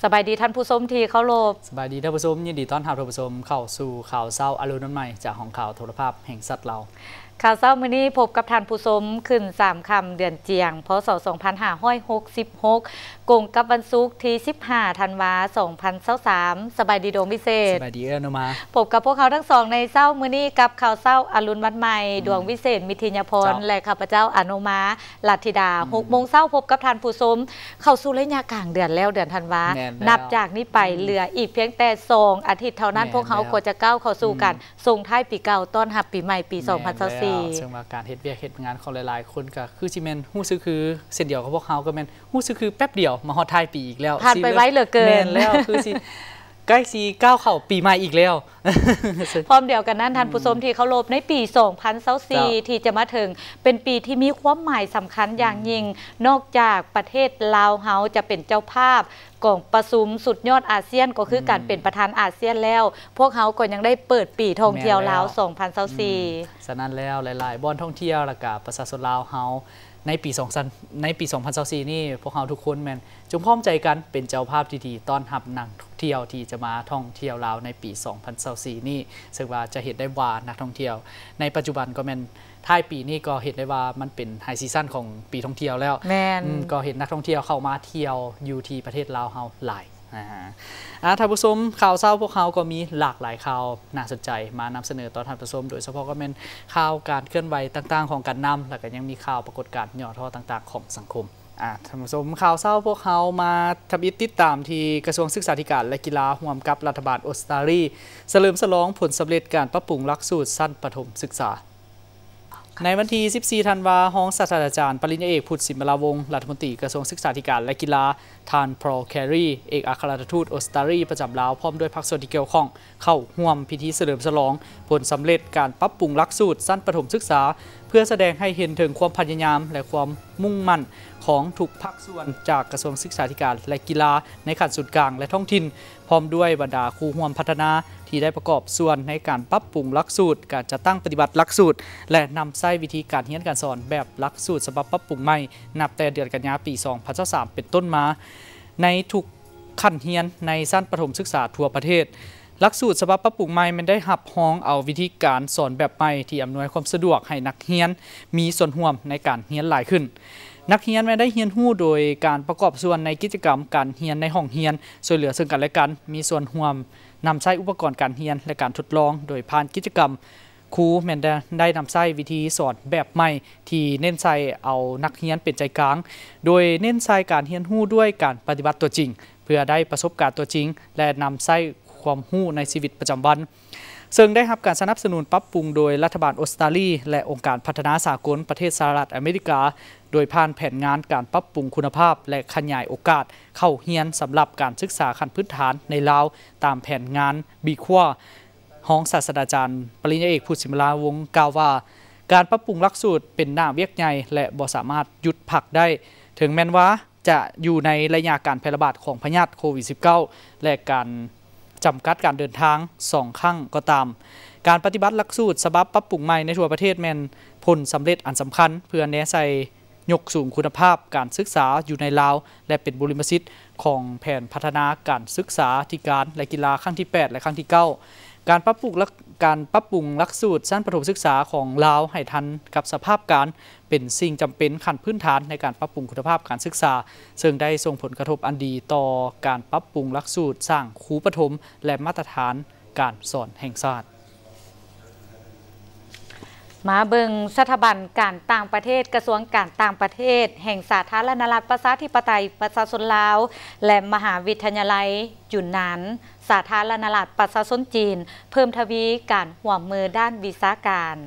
ສະບາຍດີທ່ານຜູ້ຊົມທີ່ເຄົາລົບ. ສະບາຍດີທ່ານຜູ້ຊົມ, ຍິນດີຕ້ອນຮັບທ່ານຜູ້ຊົມເຂົ້າສູ່ຂ່າວເຊົ້າອະລຸນວັນໃໝ່ ຈາກຫ້ອງຂ່າວໂທລະພາບແຫ່ງຊາດລາວ. ຂ່າວເຊົ້າມື້ນີ້ພົບກັບທ່ານຜູ້ຊົມຄືນສາມຄ່ຳເດືອນຈຽງ ພ.ສ. ສອງພັນຫ້າຮ້ອຍຫົກສິບຫົກ ກົງກັບວັນສຸກທີສິບຫ້າທັນວາ ສອງພັນຊາວສາມ. ສະບາຍດີດວງວິເສດ. ສະບາຍດີເອື້ອອະນຸມາ. ພົບກັບພວກເຮົາທັງສອງໃນເຊົ້າມື້ນີ້ກັບຂ່າວເຊົ້າອະລຸນວັນໃໝ່, ອືມ ດວງວິເສດ ມິທິຍາພອນ ເຈົ້າ ແລະ ຂ້າພະເຈົ້າ ອະນຸມາ ລັດທິດາ. ອືມ ຫົກໂມງເຊົ້າພົບກັບທ່ານຜູ້ຊົມ. ເຂົ້າສູ່ໄລຍະກາງເດືອນແລ້ວ ເດືອນທັນວາ. ແມ່ນແລ້ວ. ນັບຈາກນີ້ໄປ ອືມ ເຫຼືອອີກພຽງແຕ່ສອງອາທິດເທົ່ານັ້ນ ແມ່ນແລ້ວ. ພວກເຮົາກໍຈະກ້າວເຂົ້າສູ່ ອືມ ການສົ່ງທ້າຍປີເກົ່າ ຕ້ອນຮັບປີໃໝ່ປີ ແມ່ນແລ້ວ. ສອງພັນຊາວສີ່. ເຊິ່ງວ່າການເຮັດວຽກເຮັດງານຂອງຫຼາຍໆຄົນກໍຄືຊິແມ່ນຮູ້ສຶກຄືເຊັ່ນດຽວກັບພວກເຮົາ ກໍແມ່ນ ຮູ້ສຶກຄືແປັບດຽວມາຮອດທ້າຍປີອີກແລ້ວ. ຜ່ານໄປໄວເຫຼືອເກີນ. ແມ່ນແລ້ວ ຄືຊິໃກ້ຊິກ້າວເຂົ້າປີໃໝ່ອີກແລ້ວ. ພ້ອມດຽວກັນນັ້ນ ອືມ ທ່ານຜູ້ຊົມທີ່ເຄົາລົບ, ໃນປີສອງພັນຊາວສີ່ ເຈົ້າ ທີ່ຈະມາເຖິງ ເປັນປີທີ່ມີຄວາມໝາຍສຳຄັນຢ່າງ ອືມ ຍິ່ງ. ນອກຈາກປະເທດລາວເຮົາຈະເປັນເຈົ້າພາບກອງປະຊຸມສຸດຍອດອາຊຽນ ກໍຄື ອືມ ການເປັນປະທານອາຊຽນແລ້ວ, ພວກເຮົາກໍຍັງໄດ້ເປີດປີທ່ອງທ່ຽວລາວ ແມ່ນແລ້ວ ສອງພັນຊາວສີ່. ອືມ ສະນັ້ນແລ້ວ ຫຼາຍໆບ່ອນທ່ອງທ່ຽວ ແລ້ວກະປະຊາຊົນລາວເຮົາ ໃນປີສອງພັນ ໃນປີສອງພັນຊາວສີ່ນີ້ ພວກເຮົາທຸກຄົນແມ່ນຈົ່ງພ້ອມໃຈກັນເປັນເຈົ້າພາບທີ່ດີຕ້ອນຮັບນັກທ່ອງທ່ຽວທີ່ຈະມາທ່ອງທ່ຽວລາວໃນປີສອງພັນຊາວສີ່ນີ້ ເຊິ່ງວ່າຈະເຫັນໄດ້ວ່ານັກທ່ອງທ່ຽວໃນປັດຈຸບັນກໍແມ່ນທ້າຍປີນີ້ກໍເຫັນໄດ້ວ່າມັນເປັນໄຮຊີຊັນຂອງປີທ່ອງທ່ຽວແລ້ວ. ແມ່ນ. ອືມ ກໍເຫັນນັກທ່ອງທ່ຽວເຂົ້າມາທ່ຽວຢູ່ທີ່ປະເທດລາວເຮົາຫຼາຍ. ອາ ອາ ທ່ານຜູ້ຊົມ, ຂ່າວເຊົ້າພວກເຮົາກໍມີຫຼາກຫຼາຍຂ່າວໜ້າສົນໃຈມານຳສະເໜີຕໍ່ທ່ານຜູ້ຊົມ, ໂດຍສະເພາະກໍແມ່ນຂ່າວການເຄື່ອນໄຫວຕ່າງໆຂອງການນຳ ແລ້ວກໍຍັງມີຂ່າວປາກົດການຫຍໍ້ທໍ້ຕ່າງໆຂອງສັງຄົມ. ອາ ທ່ານຜູ້ຊົມ, ຂ່າວເຊົ້າພວກເຮົາມາທຳອິດຕິດຕາມທີ່ກະຊວງສຶກສາທິການ ແລະ ກິລາ ຮ່ວມກັບລັດຖະບານອົດສະຕາລີ ສະເຫຼີມສະຫຼອງຜົນສຳເລັດການປັບປຸງຫຼັກສູດຊັ້ນປະຖົມສຶກສາ. ໃນວັນທີສິບສີ່ທັນວາ, ຮອງສາດສະດາຈານ ປະລິນຍາເອກ ພຸດ ສິມມະລາວົງ ລັດຖະມົນຕີກະຊວງສຶກສາທິການ ແລະ ກິລາ, ທ່ານ Paul Carey ເອກອັກຄະລັດຖະທູດອົດສະຕາລີປະຈຳລາວ ພ້ອມດ້ວຍພາກສ່ວນທີ່ກ່ຽວຂ້ອງ ເຂົ້າຮ່ວມພິທີສະເຫຼີມສະຫຼອງຜົນສຳເລັດການປັບປຸງຫຼັກສູດຊັ້ນປະຖົມສຶກສາ ເພື່ອສະແດງໃຫ້ເຫັນເຖິງຄວາມພະຍາຍາມ ແລະ ຄວາມມຸ່ງໝັ້ນຂອງທຸກພາກສ່ວນ ຈາກກະຊວງສຶກສາທິການ ແລະ ກິລາ ໃນຂັ້ນສູນກາງ ແລະ ທ້ອງຖິ່ນ ພ້ອມດ້ວຍບັນດາຄູຮ່ວມພັດທະນາທີ່ໄດ້ປະກອບສ່ວນໃນການປັບປຸງຫຼັກສູດ, ການຈັດຕັ້ງປະຕິບັດຫຼັກສູດ ແລະ ນຳໃຊ້ວິທີການຮຽນການສອນແບບຫຼັກສູດສະບັບປັບປຸງໃໝ່ ນັບແຕ່ເດືອນກັນຍາປີສອງພັນຊາວສາມເປັນຕົ້ນມາ ໃນທຸກຂັ້ນຮຽນໃນຊັ້ນປະຖົມສຶກສາທົ່ວປະເທດ. ຫຼັກສູດສະບັບປັບປຸງໃໝ່ແມ່ນໄດ້ຮັບຮອງເອົາວິທີການສອນແບບໃໝ່ທີ່ອຳນວຍຄວາມສະດວກໃຫ້ນັກຮຽນມີສ່ວນຮ່ວມໃນການຮຽນຫຼາຍຂຶ້ນ. ນັກຮຽນແມ່ນໄດ້ຮຽນຮູ້ໂດຍການປະກອບສ່ວນໃນກິດຈະກຳການຮຽນໃນຫ້ອງຮຽນ, ຊ່ວຍເຫຼືອເຊິ່ງກັນແລະກັນ, ມີສ່ວນຮ່ວມນຳໃຊ້ອຸປະກອນການຮຽນ ແລະ ການທົດລອງ, ໂດຍຜ່ານກິດຈະກຳ ຄູແມ່ນໄດ້ ໄດ້ນຳໃຊ້ວິທີສອນແບບໃໝ່ທີ່ເນັ້ນໃສ່ເອົານັກຮຽນເປັນໃຈກາງ, ໂດຍເນັ້ນໃສ່ການຮຽນຮູ້ດ້ວຍການປະຕິບັດຕົວຈິງ ເພື່ອໄດ້ປະສົບການຕົວຈິງ ແລະ ນຳໃຊ້ຄວາມຮູ້ໃນຊີວິດປະຈຳວັນ. ເຊິ່ງໄດ້ຮັບການສະໜັບສະໜູນປັບປຸງໂດຍລັດຖະບານອົດສະຕາລີ ແລະ ອົງການພັດທະນາສາກົນປະເທດສະຫະລັດອາເມລິກາ, ໂດຍຜ່ານແຜນງານການປັບປຸງຄຸນນະພາບ ແລະ ຂະຫຍາຍໂອກາດເຂົ້າຮຽນສຳລັບການສຶກສາຂັ້ນພື້ນຖານໃນລາວ ຕາມແຜນງານ ບີຄວາ. ຮອງສາດສະດາຈານ ປະລິນຍາເອກ ພຸດ ສິມມະລາວົງ ກ່າວວ່າ ການປັບປຸງຫຼັກສູດເປັນໜ້າວຽກໃຫຍ່ ແລະ ບໍ່ສາມາດຢຸດພັກໄດ້, ເຖິງແມ່ນວ່າຈະຢູ່ໃນໄລຍະການແຜ່ລະບາດຂອງພະຍາດໂຄວິດສິບເກົ້າ ແລະ ການຈຳກັດການເດີນທາງສອງຄັ້ງກໍຕາມ. ການປະຕິບັດຫຼັກສູດສະບັບປັບປຸງໃໝ່ໃນທົ່ວປະເທດແມ່ນຜົນສຳເລັດອັນສຳຄັນ ເພື່ອແນໃສ່ ຍົກສູງຄຸນນະພາບການສຶກສາຢູ່ໃນລາວ ແລະ ເປັນບຸລິມະສິດຂອງແຜນພັດທະນາການສຶກສາທິການ ແລະ ກິລາຄັ້ງທີແປດ ແລະ ຄັ້ງທີເກົ້າ. ການປັບປຸງຫຼັກ ການປັບປຸງຫຼັກສູດຊັ້ນປະຖົມສຶກສາຂອງລາວໃຫ້ທັນກັບສະພາບການ ເປັນສິ່ງຈຳເປັນຂັ້ນພື້ນຖານໃນການປັບປຸງຄຸນນະພາບການສຶກສາ, ເຊິ່ງໄດ້ສົ່ງຜົນກະທົບອັນດີຕໍ່ການປັບປຸງຫຼັກສູດສ້າງຄູປະຖົມ ແລະ ມາດຕະຖານການສອນແຫ່ງຊາດ. ມາເບິ່ງສະຖາບັນການຕ່າງປະເທດ, ກະຊວງການຕ່າງປະເທດແຫ່ງສາທາລະນະລັດປະຊາທິປະໄຕປະຊາຊົນລາວ ແລະ ມະຫາວິທະຍາໄລຈຸນນານ ສາທາລະນະລັດປະຊາຊົນຈີນ ເພີ່ມທະວີການຮ່ວມມືດ້ານວິຊາການ.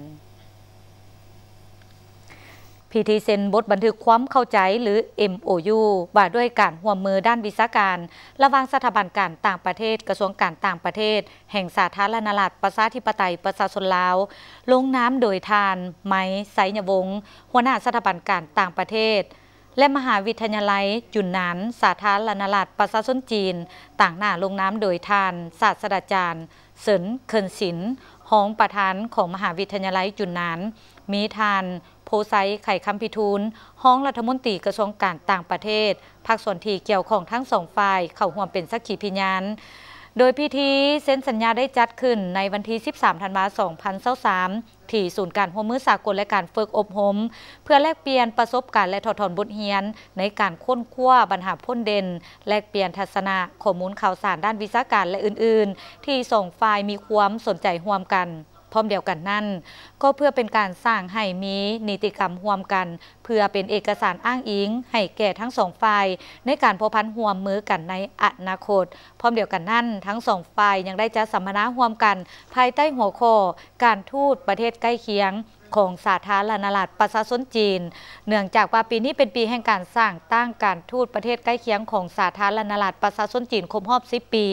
ພິທີເຊັນບົດບັນທຶກຄວາມເຂົ້າໃຈ ຫຼື ເອັມໂອຢູ ວ່າດ້ວຍການຮ່ວມມືດ້ານວິຊາການ ລະຫວ່າງສະຖາບັນການຕ່າງປະເທດ, ກະຊວງການຕ່າງປະເທດ ແຫ່ງສາທາລະນະລັດປະຊາທິປະໄຕປະຊາຊົນລາວ, ລົງນາມໂດຍທ່ານ ໄມ ໄຊຍະວົງ ຫົວໜ້າສະຖາບັນການຕ່າງປະເທດ ແລະ ມະຫາວິທະຍາໄລຈຸນນານ ສາທາລະນະລັດປະຊາຊົນຈີນ, ຕາງໜ້າລົງນາມໂດຍທ່ານ ສາດສະດາຈານ ເສີນ ເຄີນຊິນ ຮອງປະທານຂອງມະຫາວິທະຍາໄລຈຸນນານ, ມີທ່ານ ໂພ ໂພໄຊ ໄຂຄຳພິທູນ ຮອງລັດຖະມົນຕີກະຊວງການຕ່າງປະເທດ, ພາກສ່ວນທີ່ກ່ຽວຂ້ອງທັງສອງຝ່າຍເຂົ້າຮ່ວມເປັນສັກຂີພິຍານ. ໂດຍພິທີເຊັນສັນຍາໄດ້ຈັດຂຶ້ນໃນວັນທີສິບສາມ ທັນວາ ສອງພັນຊາວສາມ ທີ່ສູນການຮ່ວມມືສາກົນ ແລະ ການຝຶກອົບຮົມ ເພື່ອແລກປ່ຽນປະສົບການ ແລະ ຖອດຖອນບົດຮຽນໃນການຄົ້ນຄວ້າບັນຫາພົ້ນເດັ່ນ, ແລກປ່ຽນທັດສະນະ, ຂໍ້ມູນຂ່າວສານດ້ານວິຊາການ ແລະ ອື່ນໆ ທີ່ສອງຝ່າຍມີຄວາມສົນໃຈຮ່ວມກັນ. ພ້ອມດຽວກັນນັ້ນ, ກໍເພື່ອເປັນການສ້າງໃຫ້ມີນິຕິກຳຮ່ວມກັນ ເພື່ອເປັນເອກະສານອ້າງອີງໃຫ້ແກ່ທັງສອງຝ່າຍໃນການພົວພັນຮ່ວມມືກັນໃນອະນາຄົດ. ພ້ອມດຽວກັນນັ້ນ, ທັງສອງຝ່າຍຍັງໄດ້ຈັດສຳມະນາຮ່ວມກັນ ພາຍໃຕ້ຫົວຂໍ້ ການທູດປະເທດໃກ້ຄຽງຂອງສາທາລະນະລັດປະຊາຊົນຈີນ, ເນື່ອງຈາກວ່າປີນີ້ເປັນປີແຫ່ງການສ້າງຕັ້ງການທູດປະເທດໃກ້ຄຽງຂອງສາທາລະນະລັດປະຊາຊົນຈີນຄົບຮອບສິບປີ,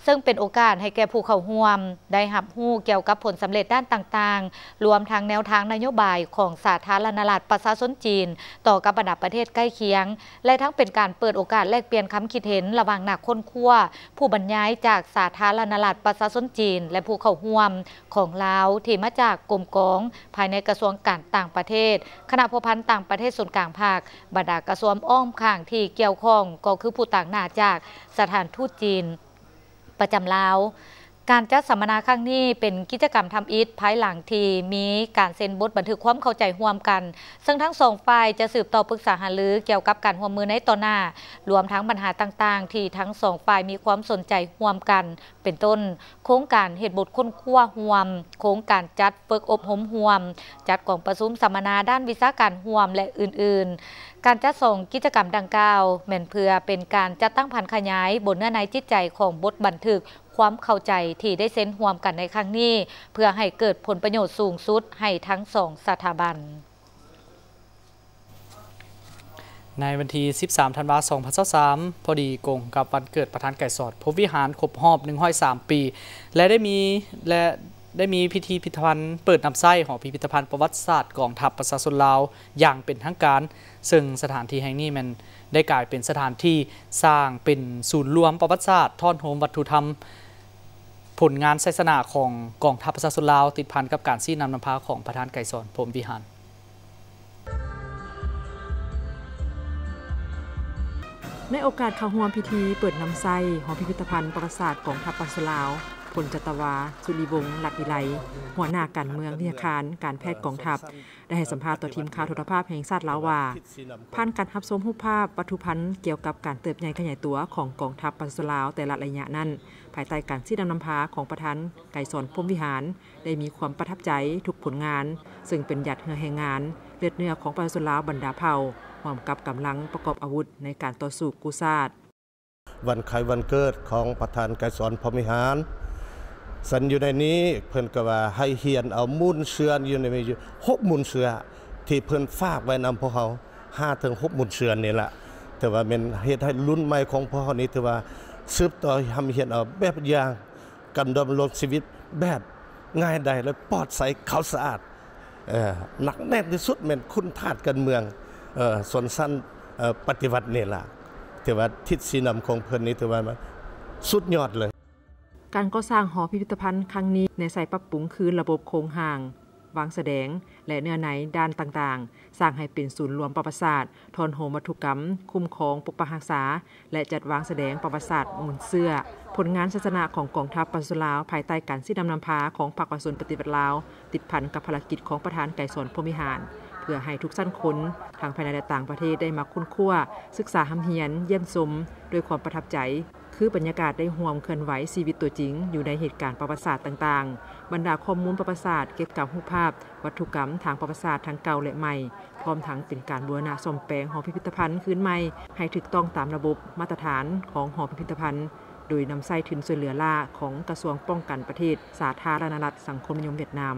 ເຊິ່ງເປັນໂອກາດໃຫ້ແກ່ຜູ້ເຂົ້າຮ່ວມໄດ້ຮັບຮູ້ກ່ຽວກັບຜົນສຳເລັດດ້ານຕ່າງໆ, ລວມທັງແນວທາງນະໂຍບາຍຂອງສາທາລະນະລັດປະຊາຊົນຈີນຕໍ່ກັບບັນດາປະເທດໃກ້ຄຽງ, ແລະ ທັງເປັນການເປີດໂອກາດແລກປ່ຽນຄຳຄິດເຫັນລະຫວ່າງນັກຄົ້ນຄວ້າຜູ້ບັນຍາຍຈາກສາທາລະນະລັດປະຊາຊົນຈີນ ແລະ ຜູ້ເຂົ້າຮ່ວມຂອງລາວທີ່ມາຈາກກົມກອງພາຍໃນກະຊວງການຕ່າງປະເທດ, ຄະນະພົວພັນຕ່າງປະເທດສູນກາງພັກ, ບັນດາກະຊວງອ້ອມຂ້າງທີ່ກ່ຽວຂ້ອງ ກໍຄືຜູ້ຕາງໜ້າຈາກສະຖານທູດຈີນ ປະຈຳລາວ. ການຈັດສຳມະນາຄັ້ງນີ້ເປັນກິດຈະກຳທຳອິດພາຍຫຼັງທີ່ມີການເຊັນບົດບັນທຶກຄວາມເຂົ້າໃຈຮ່ວມກັນ, ເຊິ່ງທັງສອງຝ່າຍຈະສືບຕໍ່ປຶກສາຫາລືກ່ຽວກັບການຮ່ວມມືໃນຕໍ່ໜ້າ, ລວມທັງບັນຫາຕ່າງໆທີ່ທັງສອງຝ່າຍມີຄວາມສົນໃຈຮ່ວມກັນ, ເປັນຕົ້ນ ໂຄງການເຮັດບົດຄົ້ນຄວ້າຮ່ວມ, ໂຄງການຈັດຝຶກອົບຮົມຮ່ວມ, ຈັດກອງປະຊຸມສຳມະນາດ້ານວິຊາການຮ່ວມ ແລະ ອື່ນໆ. ການຈັດສອງກິດຈະກຳດັ່ງກ່າວ ແມ່ນເພື່ອເປັນການຈັດຕັ້ງຜັນຂະຫຍາຍບົນເນື້ອໃນຈິດໃຈຂອງບົດບັນທຶກ ຄວາມເຂົ້າໃຈທີ່ໄດ້ເຊັນຮ່ວມກັນໃນຄັ້ງນີ້ ເພື່ອໃຫ້ເກີດຜົນປະໂຫຍດສູງສຸດໃຫ້ທັງສອງສະຖາບັນ. ໃນວັນທີສິບສາມ ທັນວາ ສອງພັນຊາວສາມ ພໍດີກົງກັບວັນເກີດປະທານໄກສອນ ພົມວິຫານ ຄົບຮອບໜຶ່ງຮ້ອຍສາມປີ ແລະ ໄດ້ມີ ແລະ ໄດ້ມີພິທີພິທະພັນເປີດນຳໃຊ້ຫໍພິພິທະພັນປະຫວັດສາດກອງທັບປະຊາຊົນລາວຢ່າງເປັນທາງການ, ເຊິ່ງສະຖານທີ່ແຫ່ງນີ້ແມ່ນໄດ້ກາຍເປັນສະຖານທີ່ສ້າງເປັນສູນລວມປະຫວັດສາດ, ທ້ອນໂຮມວັດຖຸທຳ, ຜົນງານໄຊຊະນະຂອງກອງທັບປະຊາຊົນລາວ, ຕິດພັນກັບການຊີ້ນຳນຳພາຂອງປະທານໄກສອນ ພົມວິຫານ. ໃນໂອກາດເຂົ້າຮ່ວມພິທີເປີດນຳໃຊ້ຫໍພິພິທະພັນປະຫວັດສາດກອງທັບປະຊາຊົນລາວ, ພົນຈັດຕະວາ ສຸລິວົງ ລັດວິໄລ, ຫົວໜ້າການເມືອງວິທະຍາຄານການແພດກອງທັບ, ໄດ້ໃຫ້ສຳພາດຕໍ່ທີມຂ່າວໂທລະພາບແຫ່ງຊາດລາວວ່າ, ຜ່ານການຮັບຊົມຮູບພາບວັດຖຸພັນກ່ຽວກັບການເຕີບໃຫຍ່ຂະຫຍາຍຕົວຂອງກອງທັບປະຊາຊົນລາວແຕ່ລະໄລຍະນັ້ນ, ພາຍໃຕ້ການຊີ້ນຳນຳພາຂອງປະທານໄກສອນ ພົມວິຫານ, ໄດ້ມີຄວາມປະທັບໃຈທຸກຜົນງານ, ເຊິ່ງເປັນຫຍາດເຫື່ອແຮງງານ, ເລືອດເນື້ອຂອງປະຊາຊົນລາວບັນດາເຜົ່າ, ຮ່ວມກັບກຳລັງປະກອບອາວຸດໃນການຕໍ່ສູ້ກູ້ຊາດ. ວັນໄຂວັນເກີດຂອງປະທານໄກສອນ ພົມວິຫານ, ສັນຢູ່ໃນນີ້ເພິ່ນກໍວ່າໃຫ້ຮຽນເອົາມູນເຊື້ອຢູ່ໃນມີຢູ່ຫົກມູນເຊື້ອ ທີ່ເພິ່ນຝາກໄວ້ນຳພວກເຮົາ ຫ້າເຖິງຫົກໝູນເຊື້ອນີ້ລະ, ຖືວ່າແມ່ນເຮັດໃຫ້ລຸ້ນໃໝ່ຂອງພວກເຮົານີ້ ຖືວ່າສືບຕໍ່ຮ່ຳຮຽນເອົາແບບຢ່າງການດຳລົງຊີວິດແບບງ່າຍດາຍ ແລະ ປອດໃສ ຂາວສະອາດ, ເອີ ໜັກແໜ້ນທີ່ສຸດແມ່ນຄຸນທາດການເມືອງ, ເອີ ຊົນຊັ້ນ, ເອີ ປະຕິວັດນີ້ລະ, ຖືວ່າທິດຊີ້ນຳຂອງເພິ່ນນີ້ຖືວ່າສຸດຍອດເລີຍ. ການກໍ່ສ້າງຫໍພິພິທະພັນຄັ້ງນີ້ ແນໃສ່ປັບປຸງຄືນລະບົບໂຄງຮ່າງ, ວາງສະແດງ ແລະ ເນື້ອໃນດ້ານຕ່າງໆ, ສ້າງໃຫ້ເປັນສູນລວມປະຫວັດສາດ, ທ້ອນໂຮມວັດຖຸກຳ, ຄຸ້ມຄອງ, ປົກປັກຮັກສາ ແລະ ຈັດວາງສະແດງປະຫວັດສາດມູນເຊື້ອ, ຜົນງານໄຊຊະນະຂອງກອງທັບປະຊາຊົນລາວ ພາຍໃຕ້ການຊີ້ນຳນຳພາຂອງພັກປະຊາຊົນປະຕິວັດລາວ, ຕິດພັນກັບພາລະກິດຂອງປະທານໄກສອນ ພົມວິຫານ, ເພື່ອໃຫ້ທຸກຊັ້ນຄົນ ທັງພາຍໃນ ແລະ ຕ່າງປະເທດ ໄດ້ມາຄົ້ນຄວ້າ, ສຶກສາຮ່ຳຮຽນ, ຢ້ຽມຊົມດ້ວຍຄວາມປະທັບໃຈ. ຄືບັນຍາກາດໄດ້ຮ່ວມເຄື່ອນໄຫວຊີວິດຕົວຈິງຢູ່ໃນເຫດການປະຫວັດສາດຕ່າງໆ, ບັນດາຂໍ້ມູນປະຫວັດສາດ, ເກັບກຳຮູບພາບ, ວັດຖຸກຳທາງປະຫວັດສາດທັງເກົ່າ ແລະ ໃໝ່, ພ້ອມທັງເປັນການບູລະນະສ້ອມແປງຫໍພິພິທະພັນຄືນໃໝ່ໃຫ້ຖືກຕ້ອງຕາມລະບົບມາດຕະຖານຂອງຫໍພິພິທະພັນ, ໂດຍນຳໃຊ້ທຶນຊ່ວຍເຫຼືອລ້າຂອງກະຊວງປ້ອງກັນປະເທດສາທາລະນະລັດສັງຄົມນິຍົມຫວຽດນາມ.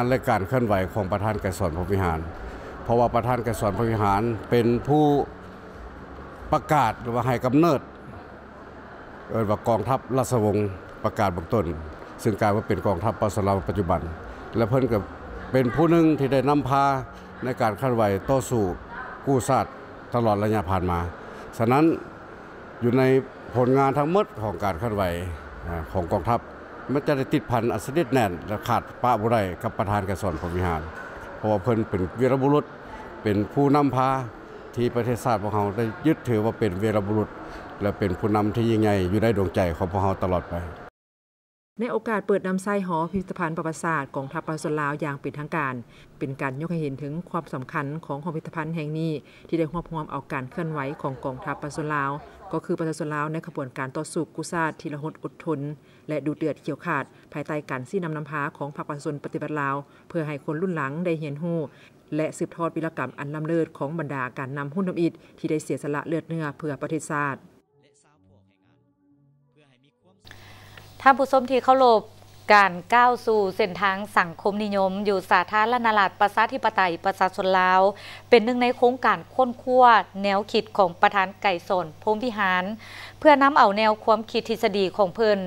ແລະ ການເຄື່ອນໄຫວຂອງປະທານໄກສອນ ພົມວິຫານ, ເພາະວ່າປະທານໄກສອນ ພົມວິຫານ ເປັນຜູ້ປະກາດ ຫຼືວ່າໃຫ້ກຳເນີດ ເອີ້ນວ່າກອງທັບລາຊະວົງປະກາດເບື້ອງຕົ້ນ, ຊຶ່ງກາຍມາເປັນກອງທັບປະຊາຊົນລາວປັດຈຸບັນ, ແລະ ເພິ່ນກໍເປັນຜູ້ໜຶ່ງທີ່ໄດ້ນຳພາໃນການເຄື່ອນໄຫວຕໍ່ສູ້ກູ້ຊາດຕະຫຼອດໄລຍະຜ່ານມາ. ສະນັ້ນ, ຢູ່ໃນຜົນງານທັງໝົດຂອງການເຄື່ອນໄຫວ ອາ ຂອງກອງທັບ, ມັນຈະໄດ້ຕິດພັນອັນສະໜິດແໜ້ນ ແລະ ຂາດປະບໍ່ໄດ້ກັບປະທານໄກສອນ ພົມວິຫານ. ເພ ເພາະວ່າເພິ່ນເປັນວີລະບຸລຸດ ເປັນຜູ້ນຳພາ ທີ່ປະເທດຊາດພວກເຮົາໄດ້ຍຶດຖືວ່າເປັນວີລະບຸລຸດ ແລະ ເປັນຜູ້ນຳທີ່ຍິ່ງໃຫຍ່ຢູ່ໃນດວງໃຈຂອງພວກເຮົາຕະຫຼອດໄປ. ໃນໂອກາດເປີດນຳໃຊ້ຫໍພິພິທະພັນປະຫວັດສາດກອງທັບປະຊາຊົນລາວຢ່າງເປັນທາງການ, ເປັນການຍົກໃຫ້ເຫັນເຖິງຄວາມສຳຄັນຂອງຫໍພິພິທະພັນແຫ່ງນີ້ ທີ່ໄດ້ຮວບຮວມເອົາການເຄື່ອນໄຫວຂອງກອງທັບປະຊາຊົນລາວ, ກໍຄືປະຊາຊົນລາວໃນຂະບວນການຕໍ່ສູ້ກູ້ຊາດທີ່ລະຫົດອົດທົນ ແລະ ດຸເດືອດຂຽວຂາດ ພາຍໃຕ້ການຊີ້ນຳນຳພາຂອງພັກປະຊາຊົນປະຕິວັດລາວ, ເພື່ອໃຫ້ຄົນລຸ້ນຫຼັງໄດ້ຮຽນຮູ້ ແລະ ສືບທອດວິລະກຳອັນລ້ຳເລີດຂອງບັນດາການນຳຮຸ່ນທຳອິດທີ່ໄດ້ເສຍສະຫຼະເລືອດເນື້ອເພື່ອປະເທດຊາດ. ທ່ານຜູ້ຊົມທີ່ເຄົາລົບ, ການກ້າວສູ່ເສັ້ນທາງສັງຄົມນິຍົມຢູ່ສາທາລະນະລັດປະຊາທິປະໄຕປະຊາຊົນລາວ ເປັນໜຶ່ງໃນໂຄງການຄົ້ນຄວ້າແນວຄິດຂອງປະທານໄກສອນ ພົມວິຫານ ເພື່ອນຳເອົາແນວຄວາມຄິດທິດສະດີຂອງເພິ່ນ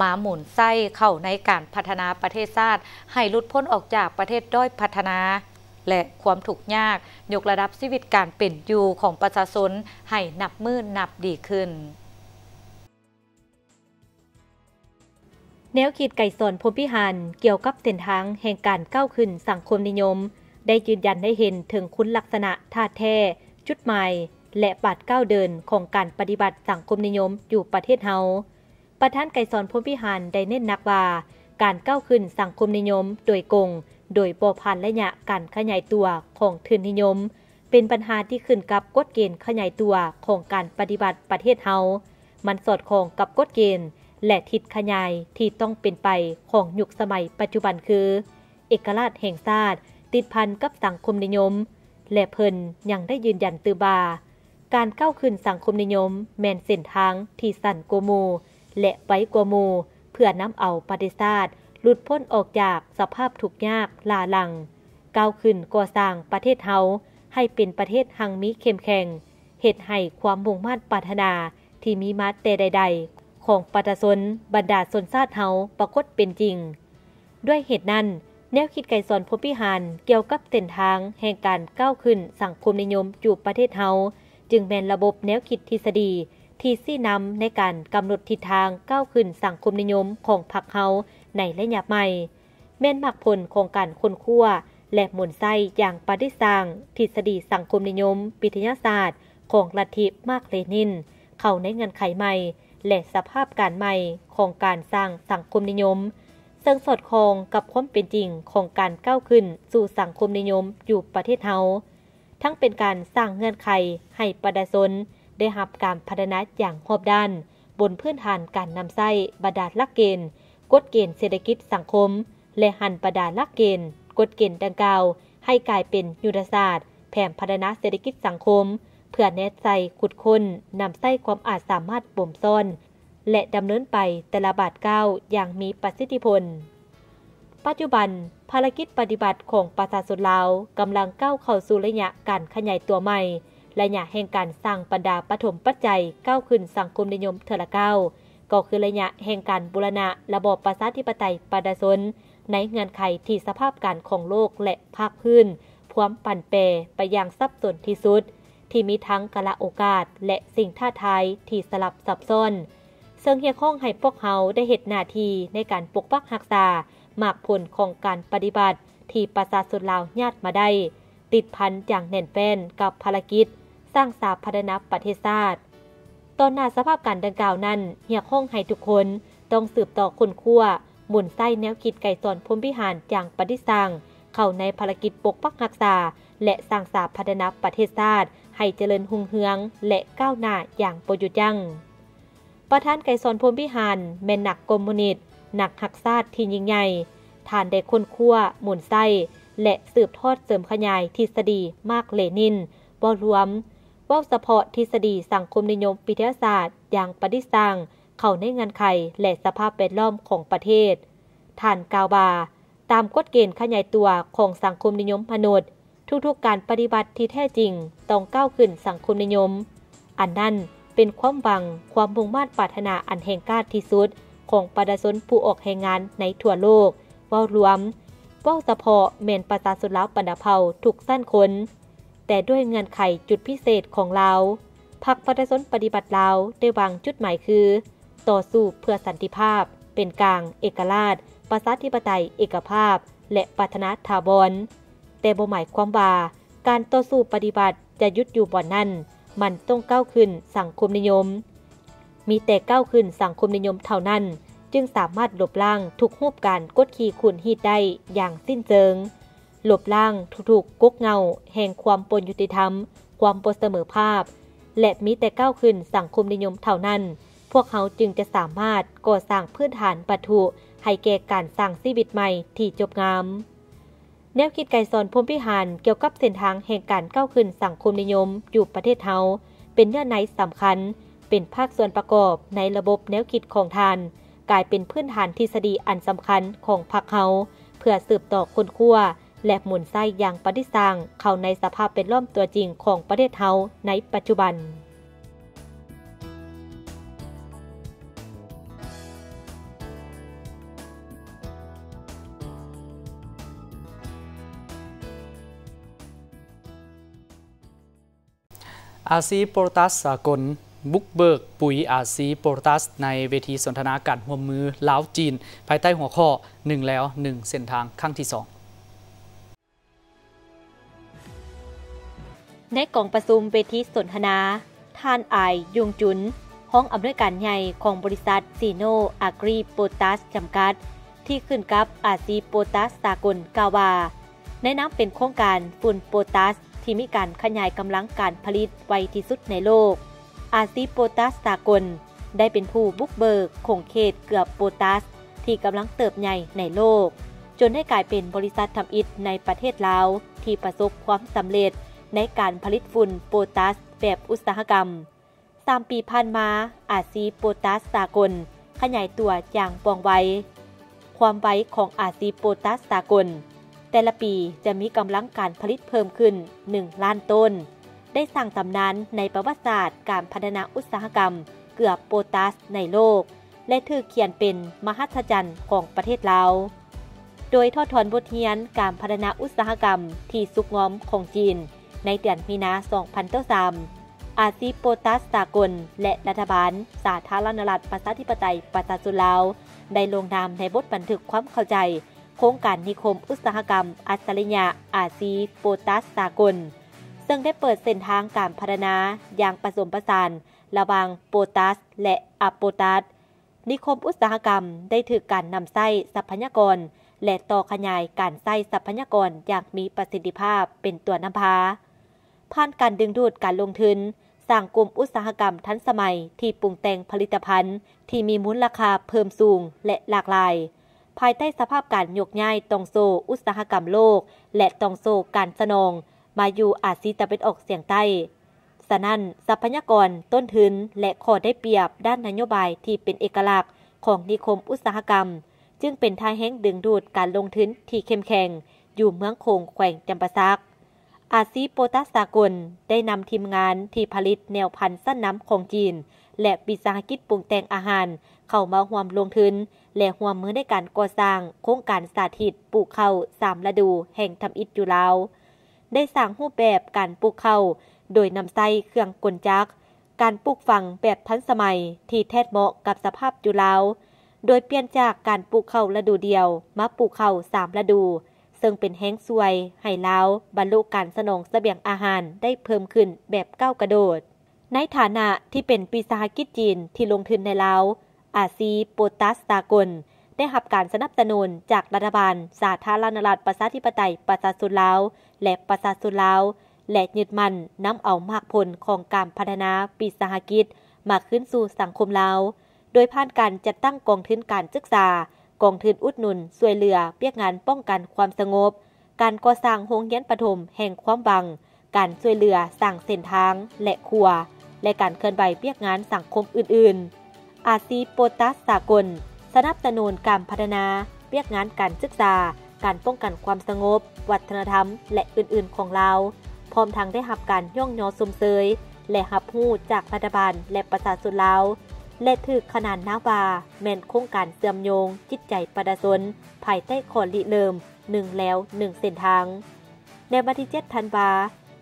ມາໝູນໃຊ້ເຂົ້າໃນການພັດທະນາປະເທດຊາດໃຫ້ຫຼຸດພົ້ນອອກຈາກປະເທດດ້ອຍພັດທະນາ ແລະ ຄວາມທຸກຍາກ, ຍົກລະດັບຊີວິດການເປັນຢູ່ຂອງປະຊາຊົນໃຫ້ນັບມື້ນັບດີຂຶ້ນ. ແນວຄິດໄກສອນ ພົມວິຫານ ກ່ຽວກັບເສັ້ນທາງແຫ່ງການກ້າວຂຶ້ນສັງຄົມນິຍົມ ໄດ້ຢືນຢັນໃຫ້ເຫັນເຖິງຄຸນລັກສະນະທາດແທ້, ຈຸດໝາຍ ແລະ ບາດກ້າວເດີນຂອງການປະຕິວັດສັງຄົມນິຍົມຢູ່ປະເທດເຮົາ. ປະທານໄກສອນ ພົມວິຫານ ໄດ້ເນັ້ນໜັກວ່າ ການກ້າວຂຶ້ນສັງຄົມນິຍົມໂດຍກົງ ໂດຍບໍ່ຜ່ານໄລຍະການຂະຫຍາຍຕົວຂອງທຶນນິຍົມ ເປັນບັນຫາທີ່ຂຶ້ນກັບກົດເກນຂະຫຍາຍຕົວຂອງການປະຕິວັດປະເທດເຮົາ. ມັນສອດຄ່ອງກັບກົດເກນ ແລະ ທິດຂະຫຍາຍທີ່ຕ້ອງເປັນໄປຂອງຍຸກສະໄໝປັດຈຸບັນຄື ເອກະລາດແຫ່ງຊາດ ຕິດພັນກັບສັງຄົມນິຍົມ ແລະ ເພິ່ນຍັງໄດ້ຢືນຢັນຕື່ມວ່າ ການກ້າວຂຶ້ນສັງຄົມນິຍົມແມ່ນເສັ້ນທາງທີ່ສັ້ນກວ່າໝູ່ ແລະ ໄວກວ່າໝູ່ ເພື່ອນຳເອົາປະເທດຊາດຫຼຸດພົ້ນອອກຈາກສະພາບທຸກຍາກລ້າຫຼັງ, ກ້າວຂຶ້ນກໍ່ສ້າງປະເທດເຮົາໃຫ້ເປັນປະເທດຮັ່ງມີເຂັ້ມແຂງ, ເຮັດໃຫ້ຄວາມມຸ່ງມາດປາດຖະໜາທີ່ມີມາແຕ່ໃດໆຂອງປະຊາຊົນບັນດາຊົນຊາດເຮົາປາກົດເປັນຈິງ. ດ້ວຍເຫດນັ້ນ, ແນວຄິດໄກສອນ ພົມວິຫານ ກ່ຽວກັບເສັ້ນທາງແຫ່ງການກ້າວຂຶ້ນສັງຄົມນິຍົມຢູ່ປະເທດເຮົາ ຈຶ່ງແມ່ນລະບົບແນວຄິດທິດສະດີທີ່ຊີ້ນຳໃນການກຳນົດທິດທາງກ້າວຂຶ້ນສັງຄົມນິຍົມຂອງພັກເຮົາໃນໄລຍະໃໝ່, ແມ່ນໝາກຜົນຂອງການຄົ້ນຄວ້າ ແລະ ໝູນໃຊ້ຢ່າງປະດິດສ້າງທິດສະດີສັງຄົມນິຍົມວິທະຍາສາດຂອງລັດທິມາກເລນິນ ເຂົ້າໃນເງື່ອນໄຂໃໝ່ ແລະ ສະພາບການໃໝ່ຂອງການສ້າງສັງຄົມນິຍົມ, ເຊິ່ງສອດຄ່ອງກັບຄວາມເປັນຈິງຂອງການກ້າວຂຶ້ນສູ່ສັງຄົມນິຍົມຢູ່ປະເທດເຮົາ, ທັງເປັນການສ້າງເງື່ອນໄຂໃຫ້ປະຊາຊົນໄດ້ຮັບການພັດທະນາຢ່າງຮອບດ້ານ ບົນພື້ນຖານການນຳໃຊ້ບັນດາຫຼັກເກນ, ກົດເກນເສດຖະກິດສັງຄົມ ແລະ ຫັນບັນດາຫຼັກເກນ, ກົດເກນດັ່ງກ່າວໃຫ້ກາຍເປັນຍຸດທະສາດ ແຜນພັດທະນາເສດຖະກິດສັງຄົມ ເພື່ອແນໃສ່ຂຸດຄົ້ນນຳໃຊ້ຄວາມອາດສາມາດບົ່ມຊ້ອນ ແລະ ດຳເນີນໄປແຕ່ລະບາດກ້າວຢ່າງມີປະສິດທິຜົນ. ປັດຈຸບັນ, ພາລະກິດປະຕິວັດຂອງປະຊາຊົນລາວກຳລັງກ້າວເຂົ້າສູ່ໄລຍະການຂະຫຍາຍຕົວໃໝ່, ໄລຍະແຫ່ງການສ້າງບັນດາປະຖົມປັດໄຈກ້າວຂຶ້ນສັງຄົມນິຍົມເທື່ອລະກ້າວ, ກໍຄືໄລຍະແຫ່ງການບູລະນະລະບອບປະຊາທິປະໄຕປະຊາຊົນ ໃນເງື່ອນໄຂທີ່ສະພາບການຂອງໂລກ ແລະ ພາກພື້ນພວມປັ່ນແປໄປຢ່າງສັບສົນທີ່ສຸດ, ທີ່ມີທັງກາລະໂອກາດ ແລະ ສິ່ງທ້າທາຍທີ່ສະຫຼັບຊັບຊ້ອນ, ເຊິ່ງຮຽກຮ້ອງໃຫ້ພວກເຮົາໄດ້ເຮັດໜ້າທີ່ໃນການປົກປັກຮັກສາໝາກຜົນຂອງການປະຕິວັດທີ່ປະຊາຊົນລາວຍາດມາໄດ້, ຕິດພັນຢ່າງແໜ້ນແຟ້ນກັບພາລະກິດສ້າງສາພັດທະນາປະເທດຊາດ. ຕໍ່ໜ້າສະພາບການດັ່ງກ່າວນັ້ນ, ຮຽກຮ້ອງໃຫ້ທຸກຄົນຕ້ອງສືບຕໍ່ຄົ້ນຄວ້າ, ໝູນໃຊ້ແນວຄິດໄກສອນ ພົມວິຫານ ຢ່າງປະດິດສ້າງ ເຂົ້າໃນພາລະກິດປົກປັກຮັກສາ ແລະ ສ້າງສາພັດທະນາປະເທດຊາດໃຫ້ຈະເລີນຮຸ່ງເຮືອງ ແລະ ກ້າວໜ້າຢ່າງບໍ່ຢຸດຢັ້ງ. ປະທານໄກສອນ ພົມວິຫານ ແມ່ນນັກຄອມມູນິດ, ນັກຮັກຊາດທີ່ຍິ່ງໃຫຍ່. ທ່ານໄດ້ຄົ້ນຄວ້າ, ໝູນໃຊ້ ແລະ ສືບທອດເສີມຂະຫຍາຍທິດສະດີມາກເລນິນ ເວົ້າລວມ, ເວົ້າສະເພາະທິດສະດີສັງຄົມນິຍົມວິທະຍາສາດຢ່າງປະດິດສ້າງເຂົ້າໃນເງື່ອນໄຂ ແລະ ສະພາບແວດລ້ອມຂອງປະເທດ. ທ່ານກ່າວວ່າ, ຕາມກົດເກນຂະຫຍາຍຕົວຂອງສັງຄົມນິຍົມມະນຸດ, ທຸກໆການປະຕິວັດທີ່ແທ້ຈິງຕ້ອງກ້າວຂຶ້ນສັງຄົມນິຍົມ. ອັນນັ້ນເປັນຄວາມຫວັງ, ຄວາມມຸ່ງມາດປາດຖະໜາອັນແຮງກ້າທີ່ສຸດຂອງປະຊາຊົນຜູ້ອອກແຮງງານໃນທົ່ວໂລກເວົ້າລວມ, ເວົ້າສະເພາະແມ່ນປະຊາຊົນລາວບັນດາເຜົ່າທຸກຊັ້ນຄົນ. ແຕ່ດ້ວຍເງື່ອນໄຂຈຸດພິເສດຂອງລາວ, ພັກປະຊາຊົນປະຕິວັດລາວໄດ້ວາງຈຸດໝາຍຄື ຕໍ່ສູ້ເພື່ອສັນຕິພາບ, ເປັນກາງ, ເອກະລາດ, ປະຊາທິປະໄຕ, ເອກະພາບ ແລະ ພັດທະນາຖາວອນ. ແຕ່ບໍ່ໝາຍຄວາມວ່າການຕໍ່ສູ້ປະຕິວັດຈະຢຸດຢູ່ບ່ອນນັ້ນ, ມັນຕ້ອງກ້າວຂຶ້ນສັງຄົມນິຍົມ. ມີແຕ່ກ້າວຂຶ້ນສັງຄົມນິຍົມເທົ່ານັ້ນ ຈຶ່ງສາມາດລົບລ້າງທຸກຮູບການກົດຂີ່ຂູດຮີດໄດ້ຢ່າງສິ້ນເຊີງ, ລົບລ້າງທຸກໆກົກເຫງົ້າແຫ່ງຄວາມບໍ່ຍຸຕິທຳ, ຄວາມບໍ່ສະເໝີພາບ ແລະ ມີແຕ່ກ້າວຂຶ້ນສັງຄົມນິຍົມເທົ່ານັ້ນ, ພວກເຮົາຈຶ່ງຈະສາມາດກໍ່ສ້າງພື້ນຖານວັດຖຸໃຫ້ແກ່ການສ້າງຊີວິດໃໝ່ທີ່ຈົບງາມ. ແນວຄິດໄກສອນ ພົມພິຫານ ກ່ຽວກັບເສັ້ນທາງແຫ່ງການກ້າວຂຶ້ນສັງຄົມນິຍົມຢູ່ປະເທດເຮົາ ເປັນເນື້ອໃນສຳຄັນ, ເປັນພາກສ່ວນປະກອບໃນລະບົບແນວຄິດຂອງທ່ານ, ກາຍເປັນພື້ນຖານທິດສະດີອັນສຳຄັນຂອງພັກເຮົາ ເພື່ອສືບຕໍ່ຄົ້ນຄວ້າ ແລະ ໝູນໃຊ້ຢ່າງປະດິດສ້າງເຂົ້າໃນສະພາບແວດລ້ອມຕົວຈິງຂອງປະເທດເຮົາໃນປັດຈຸບັນ. ອາຊີໂປຕາສສາກົນ ບຸກເບີກປຸຍອາຊີໂປຕາສ ໃນເວທີສົນທະນາການຮ່ວມມືລາວ-ຈີນ ພາຍໃຕ້ຫົວຂໍ້ ໜຶ່ງແລວ ໜຶ່ງເສັ້ນທາງ ຄັ້ງທີສອງ. ໃນກອງປະຊຸມເວທີສົນທະນາ, ທ່ານ ອາຍ ຍຸງຈຸນ, ຮອງອຳນວຍການໃຫຍ່ຂອງບໍລິສັດ ຊີໂນ ອາກຣີ ໂປຕາສ ຈຳກັດ ທີ່ຂຶ້ນກັບອາຊີໂປຕາສສາກົນ ກ່າວວ່າ, ໃນນາມເປັນໂຄງການຝຸ່ນໂປຕາສທີ່ມີການຂະຫຍາຍກຳລັງການຜະລິດໄວທີ່ສຸດໃນໂລກ, ອາຊີໂປຕາສສາກົນ ໄດ້ເປັນຜູ້ບຸກເບີກຂົງເຂດເກືອບໂປຕາສທີ່ກຳລັງເຕີບໃຫຍ່ໃນໂລກ, ຈົນໄດ້ກາຍເປັນບໍລິສັດທຳອິດໃນປະເທດລາວທີ່ປະສົບຄວາມສຳເລັດໃນການຜະລິດຝຸ່ນໂປຕາສແບບອຸດສາຫະກຳ. ສາມປີຜ່ານມາ, ອາຊີໂປຕາສສາກົນຂະຫຍາຍຕົວຢ່າງວ່ອງໄວ. ຄວາມໄວຂອງອາຊີໂປຕາສສາກົນ ແຕ່ລະປີຈະມີກຳລັງການຜະລິດເພີ່ມຂຶ້ນໜຶ່ງລ້ານໂຕນ, ໄດ້ສ້າງຕຳນານໃນປະຫວັດສາດການພັດທະນາອຸດສາຫະກຳເກືອບໂປຕາສໃນໂລກ ແລະ ຖືກຂຽນເປັນມະຫັດສະຈັນຂອງປະເທດລາວ. ໂດຍຖອດຖອນບົດຮຽນການພັດທະນາອຸດສາຫະກຳທີ່ສຸກງອມຂອງຈີນ, ໃນເດືອນມີນາ ສອງພັນຊາວສາມ ອາຊີໂປຕາສສາກົນ ແລະ ລັດຖະບານສາທາລະນະລັດ ປະຊາທິປະໄຕ ປະຊາຊົນລາວ ໄດ້ລົງນາມໃນບົດບັນທຶກຄວາມເຂົ້າໃຈໂຄງການນິຄົມອຸດສາຫະກຳອັດສະລິຍະອາຊີໂປຕາສສາກົນ, ເຊິ່ງໄດ້ເປີດເສັ້ນທາງການພັດທະນາຢ່າງປະສົມປະສານລະຫວ່າງໂປຕາສ ແລະ ອາໂປຕາສ. ນິຄົມອຸດສາຫະກຳໄດ້ຖືກການນຳໃຊ້ຊັບພະຍາກອນ ແລະ ຕໍ່ຂະຫຍາຍການໃຊ້ຊັບພະຍາກອນຢ່າງມີປະສິດທິພາບເປັນຕົວນຳພາ. ຜ່ານການດຶງດູດການລົງທຶນ, ສ້າງກຸ່ມອຸດສາຫະກຳທັນສະໄໝທີ່ປຸງແຕ່ງຜະລິດຕະພັນທີ່ມີມູນລະຄ່າເພີ່ມສູງ ແລະ ຫຼາກຫຼາຍ, ພາຍໃຕ້ສະພາບການຍົກຍ້າຍຕ່ອງໂສ້ອຸດສາຫະກຳໂລກ ແລະ ຕ່ອງໂສ້ການສະໜອງມາຢູ່ອາຊີຕາເວັນອອກສຽງໃຕ້. ສະນັ້ນ, ຊັບພະຍາກອນ, ຕົ້ນທຶນ ແລະ ຂໍ້ໄດ້ປຽບດ້ານນະໂຍບາຍທີ່ເປັນເອກະລັກຂອງນິຄົມອຸດສາຫະກຳ ຈຶ່ງເປັນທ່າແຮງດຶງດູດການລົງທຶນທີ່ເຂັ້ມແຂງຢູ່ເມືອງໂຂງ ແຂວງຈຳປາສັກ. ອາຊີໂປຕາສສາກົນໄດ້ນຳທີມງານທີ່ຜະລິດແນວພັນຊັ້ນນຳຂອງຈີນ ແລະ ວິສາຫະກິດປຸງແຕ່ງອາຫານເຂົ້າມາຮ່ວມລົງທຶນ ແລະ ຮ່ວມມືໃນການກໍ່ສ້າງໂຄງການສາທິດປູກເຂົ້າສາມລະດູແຫ່ງທຳອິດຢູ່ລາວ. ໄດ້ສ້າງຮູບແບບການປູກເຂົ້າໂດຍນຳໃຊ້ເຄື່ອງກົນຈັກ, ການປູກຝັງແບບທັນສະໄໝທີ່ແທດເໝາະກັບສະພາບຢູ່ລາວ, ໂດຍປ່ຽນຈາກການປູກເຂົ້າລະດູດຽວມາປູກເຂົ້າສາມລະດູ, ເຊິ່ງເປັນແຮງຊ່ວຍໃຫ້ລາວບັນລຸການສະໜອງສະບຽງອາຫານໄດ້ເພີ່ມຂຶ້ນແບບກ້າວກະໂດດ. ໃນຖານະທີ່ເປັນວິສາຫະກິດຈີນທີ່ລົງທຶນໃນລາວ, ອາຊີໂປຕາສສາກົນໄດ້ຮັບການສະໜັບສະໜູນຈາກລັດຖະບານສາທາລະນະລັດ ປະຊາທິປະໄຕ ປະຊາຊົນລາວ ແລະ ປະຊາຊົນລາວ ແລະ ຍຶດໝັ້ນນຳເອົາໝາກຜົນຂອງການພັດທະນາວິສາຫະກິດມາຄືນສູ່ສັງຄົມລາວ ໂດຍຜ່ານການຈັດຕັ້ງກອງທຶນການສຶກສາ, ກອງທຶນອຸດໜູນຊ່ວຍເຫຼືອວຽກງານປ້ອງກັນຄວາມສະຫງົບ, ການກໍ່ສ້າງໂຮງຮຽນປະຖົມແຫ່ງຄວາມຫວັງ, ການຊ່ວຍເຫຼືອສ້າງເສັ້ນທາງ ແລະ ຂົວ ແລະ ການເຄື່ອນໄຫວວຽກງານສັງຄົມອື່ນໆ. ອາຊີໂປຕາສສາກົນສະໜັບສະໜູນການພັດທະນາວຽກງານການສຶກສາ, ການປ້ອງກັນຄວາມສະຫງົບ, ວັດທະນະທຳ ແລະ ອື່ນໆຂອງລາວ, ພ້ອມທັງໄດ້ຮັບການຍ້ອງຍໍຊົມເຊີຍ ແລະ ຮັບຮູ້ຈາກລັດຖະບານ ແລະ ປະຊາຊົນລາວ ແລະ ຖືກຂະໜານນາມວ່າແມ່ນໂຄງການເຊື່ອມໂຍງຈິດໃຈປະຊາຊົນ ພາຍໃຕ້ຂໍ້ລິເລີ່ມ ໜຶ່ງແລວ ໜຶ່ງເສັ້ນທາງ. ໃນວັນທີເຈັດທັນວາ,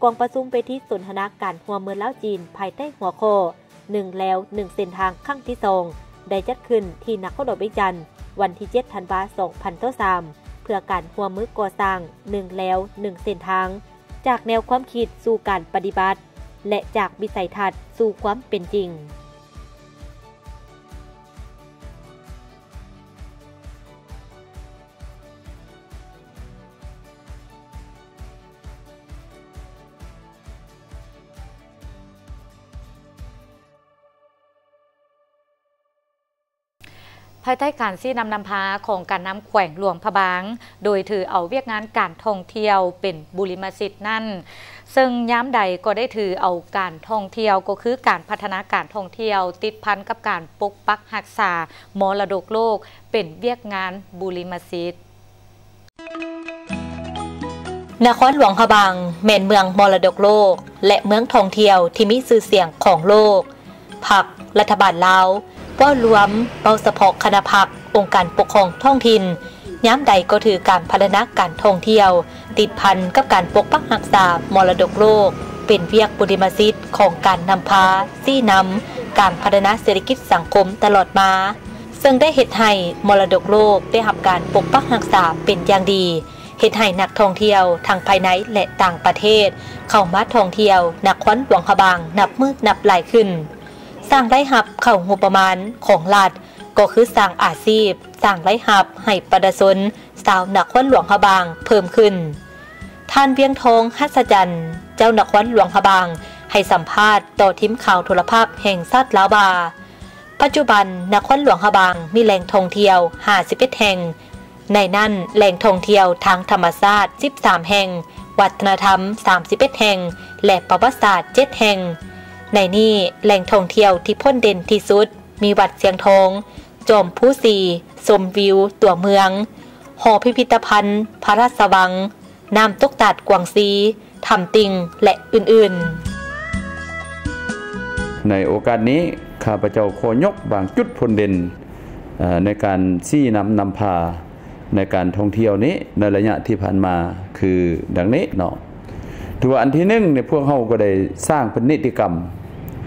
ກອງປະຊຸມເວທີສົນທະນາການຮ່ວມມືລາວ-ຈີນ ພາຍໃຕ້ຫົວຂໍ້ ໜຶ່ງແລວ ໜຶ່ງເສັ້ນທາງ ຄັ້ງທີສອງ ໄດ້ຈັດຂຶ້ນທີ່ນະຄອນຫຼວງວຽງຈັນ ວັນທີເຈັດທັນວາ ສອງພັນຊາວສາມ, ເພື່ອການຮ່ວມມືກໍ່ສ້າງໜຶ່ງແລວໜຶ່ງເສັ້ນທາງ, ຈາກແນວຄວາມຄິດສູ່ການປະຕິບັດ ແລະ ຈາກວິໄສທັດສູ່ຄວາມເປັນຈິງ. ພາຍໃຕ້ການຊີ້ນຳນຳພາຂອງການນຳແຂວງຫຼວງພະບາງ ໂດຍຖືເອົາວຽກງານການທ່ອງທ່ຽວເປັນບຸລິມະສິດນັ້ນ, ເຊິ່ງຍາມໃດກໍໄດ້ຖືເອົາການທ່ອງທ່ຽວ ກໍຄືການພັດທະນາການທ່ອງທ່ຽວ ຕິດພັນກັບການປົກປັກຮັກສາມໍລະດົກໂລກ ເປັນວຽກງານບຸລິມະສິດ. ນະຄອນຫຼວງພະບາງແມ່ນເມືອງມໍລະດົກໂລກ ແລະ ເມືອງທ່ອງທ່ຽວທີ່ມີຊື່ສຽງຂອງໂລກ. ພັກ, ລັດຖະບານລາວ, ເວົ້າລວມ, ເວົ້າສະເພາະຄະນະພັກ, ອົງການປົກຄອງທ້ອງຖິ່ນ, ຍາມໃດກໍຖືການພັດທະນາການທ່ອງທ່ຽວ ຕິດພັນກັບການປົກປັກຮັກສາມໍລະດົກໂລກ ເປັນວຽກບຸລິມະສິດຂອງການນຳພາ, ຊີ້ນຳການພັດທະນາເສດຖະກິດສັງຄົມຕະຫຼອດມາ, ເຊິ່ງໄດ້ເຮັດໃຫ້ມໍລະດົກໂລກໄດ້ຮັບການປົກປັກຮັກສາເປັນຢ່າງດີ, ເຮັດໃຫ້ນັກທ່ອງທ່ຽວທັງພາຍໃນ ແລະ ຕ່າງປະເທດ ເຂົ້າມາທ່ອງທ່ຽວນະຄອນຫຼວງພະບາງນັບມື້ນັບຫຼາຍຂຶ້ນ, ສ້າງລາຍຮັບເຂົ້າງົບປະມານຂອງລັດ ກໍຄືສ້າງອາຊີບ, ສ້າງລາຍຮັບໃຫ້ປະຊາຊົນຊາວນະຄອນຫຼວງພະບາງເພີ່ມຂຶ້ນ. ທ່ານ ວຽງທອງ ຫັດສະຈັນ ເຈົ້ານະຄອນຫຼວງພະບາງ ໃຫ້ສຳພາດຕໍ່ທີມຂ່າວໂທລະພາບແຫ່ງຊາດລາວວ່າ, ປັດຈຸບັນນະຄອນຫຼວງພະບາງມີແຫຼ່ງທ່ອງທ່ຽວຫ້າສິບເອັດແຫ່ງ, ໃນນັ້ນແຫຼ່ງທ່ອງທ່ຽວທາງທຳມະຊາດສິບສາມແຫ່ງ, ວັດທະນະທຳສາມສິບເອັດແຫ່ງ ແລະ ປະຫວັດສາດເຈັດແຫ່ງ. ໃນນີ້ແຫຼ່ງທ່ອງທ່ຽວທີ່ພົ້ນເດັ່ນທີ່ສຸດ ມີວັດຊຽງທອງ, ຈອມພູສີ, ຊົມວິວຕົວເມືອງ, ຫໍພິພິທະພັນພະລາຊະວັງ, ນ້ຳຕົກຕາດກວາງຊີ, ຖ້ຳຕິ່ງ ແລະ ອື່ນໆ. ໃນໂອກາດນີ້ ຂ້າພະເຈົ້າຂໍຍົກບາງຈຸດພົ້ນເດັ່ນ ເອີ ໃນການຊີ້ນຳນຳພາໃນການທ່ອງທ່ຽວນີ້ ໃນໄລຍະທີ່ຜ່ານມາ ຄືດັ່ງນີ້ເນາະ. ຖືວ່າອັນທີໜຶ່ງນີ້ ພວກເຮົາກໍໄດ້ສ້າງເປັນນິຕິກຳ